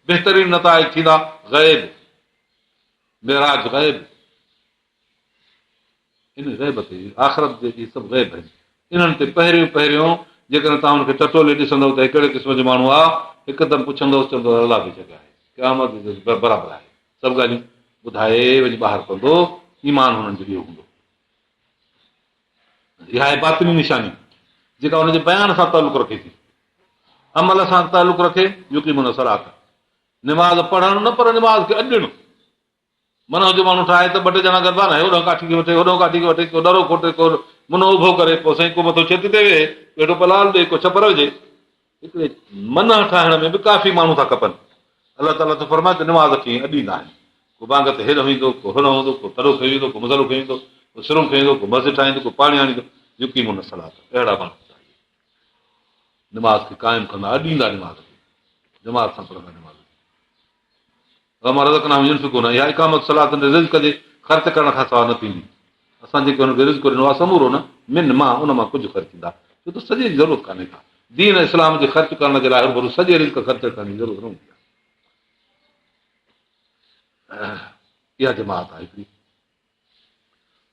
بهترين نتائج ٿيندا غيب معراج غيب ان غيب تي، آخرت جي اهي سڀ غيب آهن، انهن تي پهريون پهريون جيڪڏهن توهان ان کي ٽٽولي ڏسندؤ ته هي ڪهڙي قسم جو ماڻهو آ، هڪدم پڇندؤس، چوندو الله بيشڪ آهي، قيامت برابر آهي، سڀ ڳالهيون ٻڌائي وڃي ٻاهر پوندو، ايمان هنن جو اهو هوندو. اها آهي باطني نشاني جيڪا ان جي بيان سان تعلق رکي ٿي. عمل سان تعلق رکي، يقيمون الصلاة، نماز پڙهڻ نه پر نماز کي اڏڻ. منهه جو ماڻهو ٺاهي ته ٻه ٽي ڄڻا گڏبا نه، هوڏانهن ڪاٺي کي وٺي، هوڏانهن ڪاٺي کي وٺي، ڪو ڏرو کوٽي، ڪو منهه اڀو ڪري، پوء سائين ڪو مٿو ڇت تي ويهي، ڪو هيٺو پلال ڏئي، ڪو ڇپر وجهي. هڪڙي منهه ٺاهڻ ۾ به ڪافي ماڻهو ٿا کپن. الله تعاليٰ ٿو فرمائي ته نماز کي ائين اڏيندا آهن. ڪو بانگ تي هيڏانهن ويندو، ڪو هوڏانهن هوندو، ڪو تڏو کڻي ويندو، ڪو مصلو کڻي ويندو، ڪو سرون کڻي ويندو، ڪو مسجد ٺاهيندو، ڪو پاڻي آڻيندو. يقيمون الصلاة اهڙا ماڻهو هوندا آهن. نماز کي قائم ڪندا، اڏيندا نماز کي، جماعت سان پڙهندا نماز کي. ومما رزقناهم ينفقون اها اقامت صلاة رزق جي خرچ ڪرڻ کان سواء نه ٿيندي. اسان جيڪي هنن کي رزق ڏنو آهي سمورو نه، من مان ان مان ڪجهه خرچيندا، ڇو ته سڄي جي ضرورت ڪانهي ڪا. دين اسلام جي خرچ ڪرڻ جي لاء هرڀرو سڄي رزق خرچ ڪرڻ جي ضرورت نه هوندي آهي. اها جماعت آهي هڪڙي.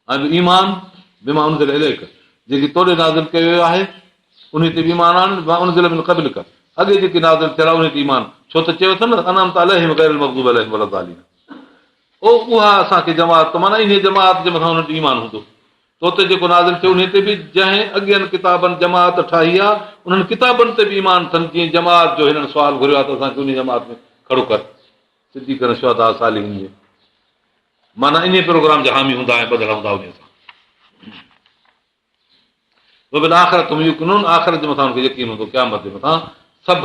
۽ ايمان بما انزل اليڪ جيڪي تو ڏي نازل ڪيو ويو آهي انهي تي به ايمان آڻن بما انزل من قبلڪ اڳي جيڪي نازل ٿيل آهي انهي تي ايمان ڇو ته چيو اٿن نه انعمت عليهم غير المغضوب عليهم ولا الضالين او اها اسان کي جماعت معنيٰ انهي جماعت جي مٿان انهن تي ايمان هوندو تو تي جيڪو نازل ٿيو انهي تي به جنهن اڳين ڪتابن جماعت ٺاهي آهي انهن ڪتابن تي به ايمان اٿن جيئن جماعت جو هنن سوال گهريو آهي ته اسان کي انهي جماعت ۾ کڙو ڪر صديقن شهداء صالحين جي معنيٰ انهيء پروگرام جا حامي هوندا ۽ ٻڌل هوندا انهيء سان. وبالآخرة هم يوقنون آخرت جي مٿان ان کي يقين هوندو قيامت جي مٿان سڀ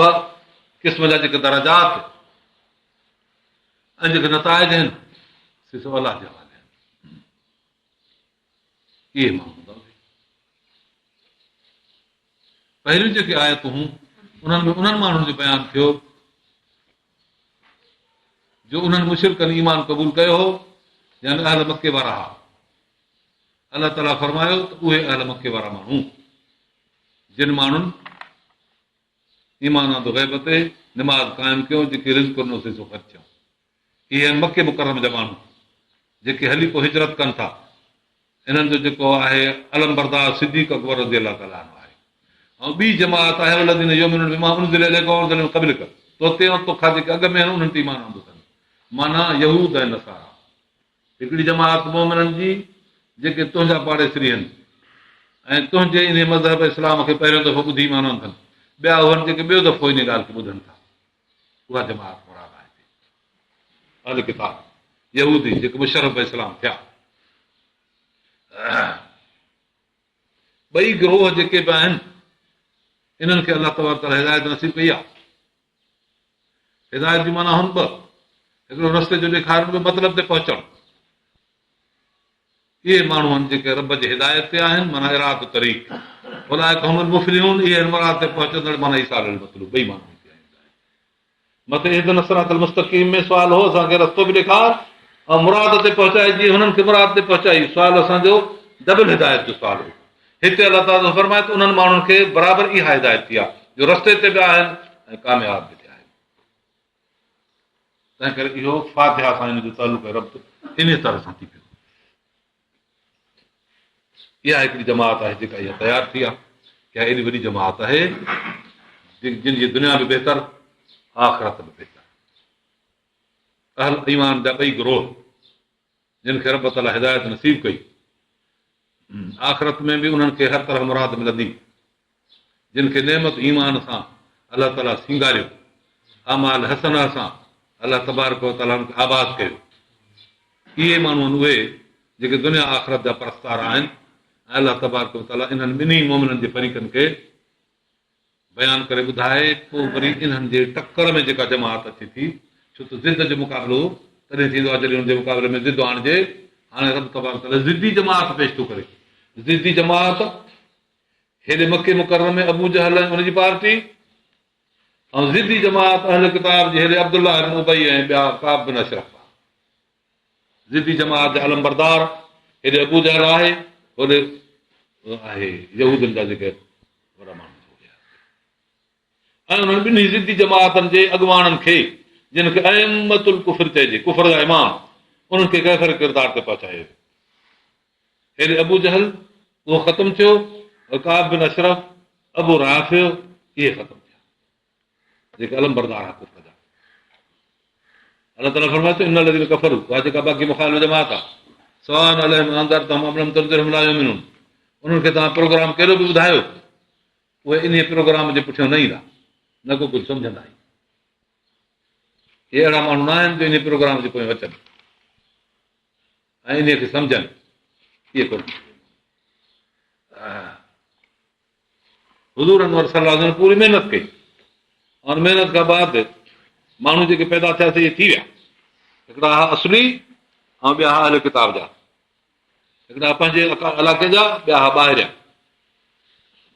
قسم جا جيڪي درجات ۽ جيڪي نتائج آهن سي سڀ الله جي حوالي آهن اهي ماڻهو هوندا پهريون جيڪي آيتون هيون انهن ۾ انهن ماڻهن جو بيان ٿيو جو انهن مشرڪن ايمان قبول ڪيو هو يعني اهل مڪي وارا هئا الله تعاليٰ فرمايو ته اهي اهل مڪي وارا ماڻهو جن ماڻهن ايمان آندو غيب تي نماز قائم ڪيو جيڪي رزق ڏنو سي سو خرچ ٿيو اهي آهن مڪي مڪرم جا ماڻهو جيڪي هلي پوء هجرت ڪن ٿا. انهن جو جيڪو آهي علمبردار صديق اڪبر رضي الله تعالٰي عنه آهي ۽ ٻي جماعت آهي والذين يؤمنون بما انزل اليڪ وما انزل من قبلڪ تو تي ۽ توکان جيڪي اڳ ۾ آهن انهن تي ايمان آندو اٿن معنيٰ يهود ۽ نصارا هڪڙي جماعت مؤمنن جي جيڪي تنهنجا پاڙيسري آهن ۽ تنهنجي انهي مذهب اسلام کي پهريون دفعو ٻڌي ايمان آندو اٿن ٻيا اهي آهن جيڪي ٻيو دفعو انهي ڳالهه کي ٻڌن ٿا اها جماعت مراد آهي هتي اهل ڪتاب يهودي جيڪي مشرف به اسلام ٿيا ٻئي گروهه جيڪي به آهن انهن کي الله تبارڪ تعاليٰ هدايت نصيب ڪئي آهي هدايت جي معنيٰ هن ٻه هڪڙو رستي جو ڏيکارڻ ٻيو مطلب تي پهچڻ اهي ماڻهو آهن جيڪي رب جي هدايت تي آهن معنيٰ اراد طريق اولئڪ هم المفلحون اهي آهن مراد تي پهچندڙ معنيٰ ايصال المطلوب ٻئي معنيٰ هتي آيون آهن. مٿي اهدنا الصراط المستقيم ۾ سوال هو اسان کي رستو به ڏيکار ۽ مراد تي پهچائي جيئن هنن کي مراد تي پهچائي سوال اسان جو ڊبل هدايت جو سوال هو هتي الله تعاليٰ ٿو فرمائي ته انهن ماڻهن کي برابر اها هدايت ٿي آهي جو رستي تي به آهن ۽ ڪامياب به ٿيا آهن تنهن ڪري اهو فاتحه سان ان جو تعلق ۽ ربط انهيء طرح سان ٿي پيو. اها هڪڙي جماعت آهي جيڪا اها تيار ٿي آهي. اها ايڏي وڏي جماعت آهي جن جي دنيا به بهتر آخرت به بهتر. اهل ايمان جا ٻئي گروه جن کي رب تعاليٰ هدايت نصيب ڪئي، آخرت ۾ به انهن کي هر طرح مراد ملندي، جن کي نعمت ايمان سان الله تعاليٰ سينگاريو، اعمال حسنه سان الله تبارڪ و تعاليٰ انهن کي آباد ڪيو. اهي ماڻهو آهن اهي جيڪي دنيا آخرت جا پرستار آهن ۽ الله تبارڪ و تعاليٰ انهن ٻنهي مؤمنن جي فريقن کي بيان ڪري ٻڌائي، پوء وري انهن جي ٽڪر ۾ جيڪا جماعت اچي ٿي، ڇو ته ضد جو مقابلو تڏهن ٿيندو آهي جڏهن ان جي مقابلي ۾ ضد آڻجي، هاڻي رب تبارڪ وتعاليٰ ضدي جماعت پيش ٿو ڪري، ضدي جماعت هيڏي مڪي مڪرمه ۾ ابوجهل ۽ ان جي پارٽي ۽ ضدي جماعت اهل ڪتاب جي هيڏي عبدالله بن ابي ۽ ٻيا ڪعب بن اشرف. ضدي جماعت جا علمبردار هيڏي ابوجهل آهي، هوڏي آهي يهودين جا جيڪي وڏا ماڻهو ۽ انهن ٻنهي ضدي جماعتن جي اڳواڻن کي جن کي ائمة الڪفر چئجي، ڪفر جا امام، انهن کي ڪيفر ڪردار تي پهچايو ويو. هيڏي ابوجهل اهو ختم ٿيو ۽ ڪعب بن اشرف ابو رافع اهي ختم ٿيا جيڪي علمبردار ها ڪفر جا. الله تعاليٰ فرمائي ٿو ان الذين ڪفروا اها جيڪا باقي مخالف جماعت آهي سواء عليهم اانذرتهم ام لم تنذرهم لا يؤمنون انهن کي توهان پروگرام ڪهڙو به ٻڌايو اهي انهي پروگرام جي پٺيان نه ايندا نه ڪو ڪجهه سمجهندا اهي اهڙا ماڻهو نه آهن جو انهي پروگرام جي پويان اچن ۽ انهي کي سمجهن اهي ڪونه حضور انور صلي الله عليه وسلم پوري محنت ڪئي ان محنت کان بعد ماڻهو جيڪي پيدا ٿيا سي ٿي ويا هڪڙا ها اصلي ۽ ٻيا ها اهل ڪتاب جا هڪڙا پنهنجي علاقي جا ٻيا ها ٻاهريان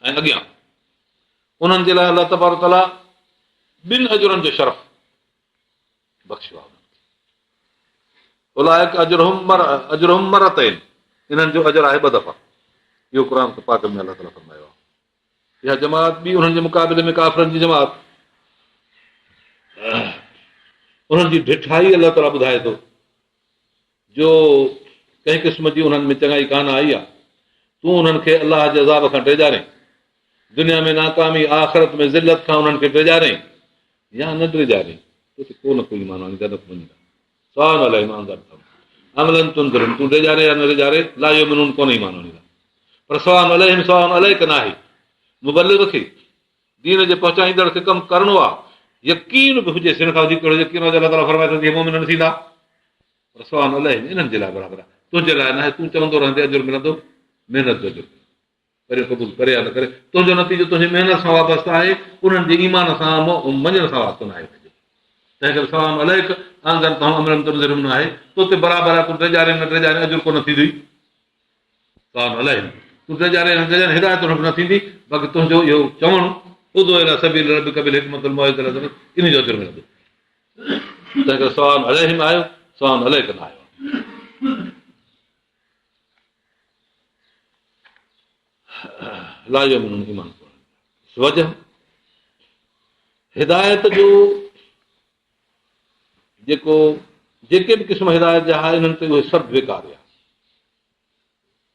۽ اڳيان انهن جي لاء الله تبارڪ تعاليٰ ٻن اجرن جو شرف بخشيو آهي انهن کي. اولئک اجرهم اجرهم مرتين انهن جو اجر آهي ٻه دفعا. اهو قرآن پاڪ ۾ الله تعاليٰ فرمايو آهي. اها جماعت ٻي انهن جي مقابلي ۾ ڪافرن جي جماعت انهن جي ڍٺائي الله تعاليٰ ٻڌائي ٿو جو ڪنهن قسم جي انهن ۾ چڱائي ڪانه آئي آهي، تون انهن کي الله جي عذاب کان ڊيڄارين، دنيا ۾ ناڪامي، آخرت ۾ ذلت کان انهن کي ڊيڄارين يا نه ڊيڄارين، تو تي ڪو نه ڪو ايمان آڻيندا نه ڪو مڃيندا. سواء عليهم اانذرتهم ام لم تنذرهم تون ڊيڄاري يا نه ڊيڄاري لا يؤمنون ڪونه ايمان آڻيندا. پر سواء عليهم سواء عليڪ ناهي مبلغ کي دين جي پهچائيندڙ کي ڪم ڪرڻو آهي يقين به هجي هن کان وڌيڪ ڪهڙو يقين آهي جو الله تعاليٰ فرمائي ٿو ته اهي مؤمن نه ٿيندا پر سواء عليهم انهن جي لاء برابر آهي تنهنجي لاء ناهي تون چوندو رهندي اجر ملندو محنت جو اجر ڪري قبول ڪري يا نه ڪري تنهنجو نتيجو تنهنجي محنت سان وابسته آهي انهن جي ايمان سان مڃڻ سان واسطو ناهي تنهن ڪري سواء عليڪ اانذرتهم ام لم تنذرهم ناهي تو تي برابر آهي تون ڊيڄارين نه ڊيڄارين اجر ڪونه ٿيندوئي سواء عليهم تون ڊيڄارين نه ڊيڄارين هدايت انهن کي نه ٿيندي باقي تنهنجو اهو چوڻ ادع الي سبيل ربڪ بالحڪمت والموعظة الحسنة انهي جو اجر ملندو تنهن ڪري سواء عليهم آيو سواء عليڪ نه آيو. لا يؤمنون ايمان ڪونه وجه هدايت جو جيڪو جيڪي به قسم هدايت جا آهن انهن تي اهي سڀ بيڪار ويا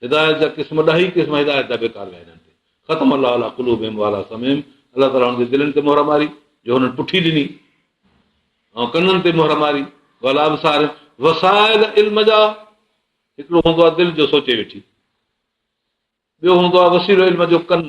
هدايت جا قسم ڏهه ئي قسم هدايت جا بيڪار ويا هنن تي ختم الله علي قلوبهم وعلي سمعهم الله تعاليٰ هنن جي دلين تي مهر ماري جو هنن پٺي ڏني ۽ ڪنن تي مهر ماري وعلي ابصارهم وسائل علم جا هڪڙو هوندو آهي دل جو سوچي ويٺي ٻيو هوندو آهي وسيلو علم جو ڪن.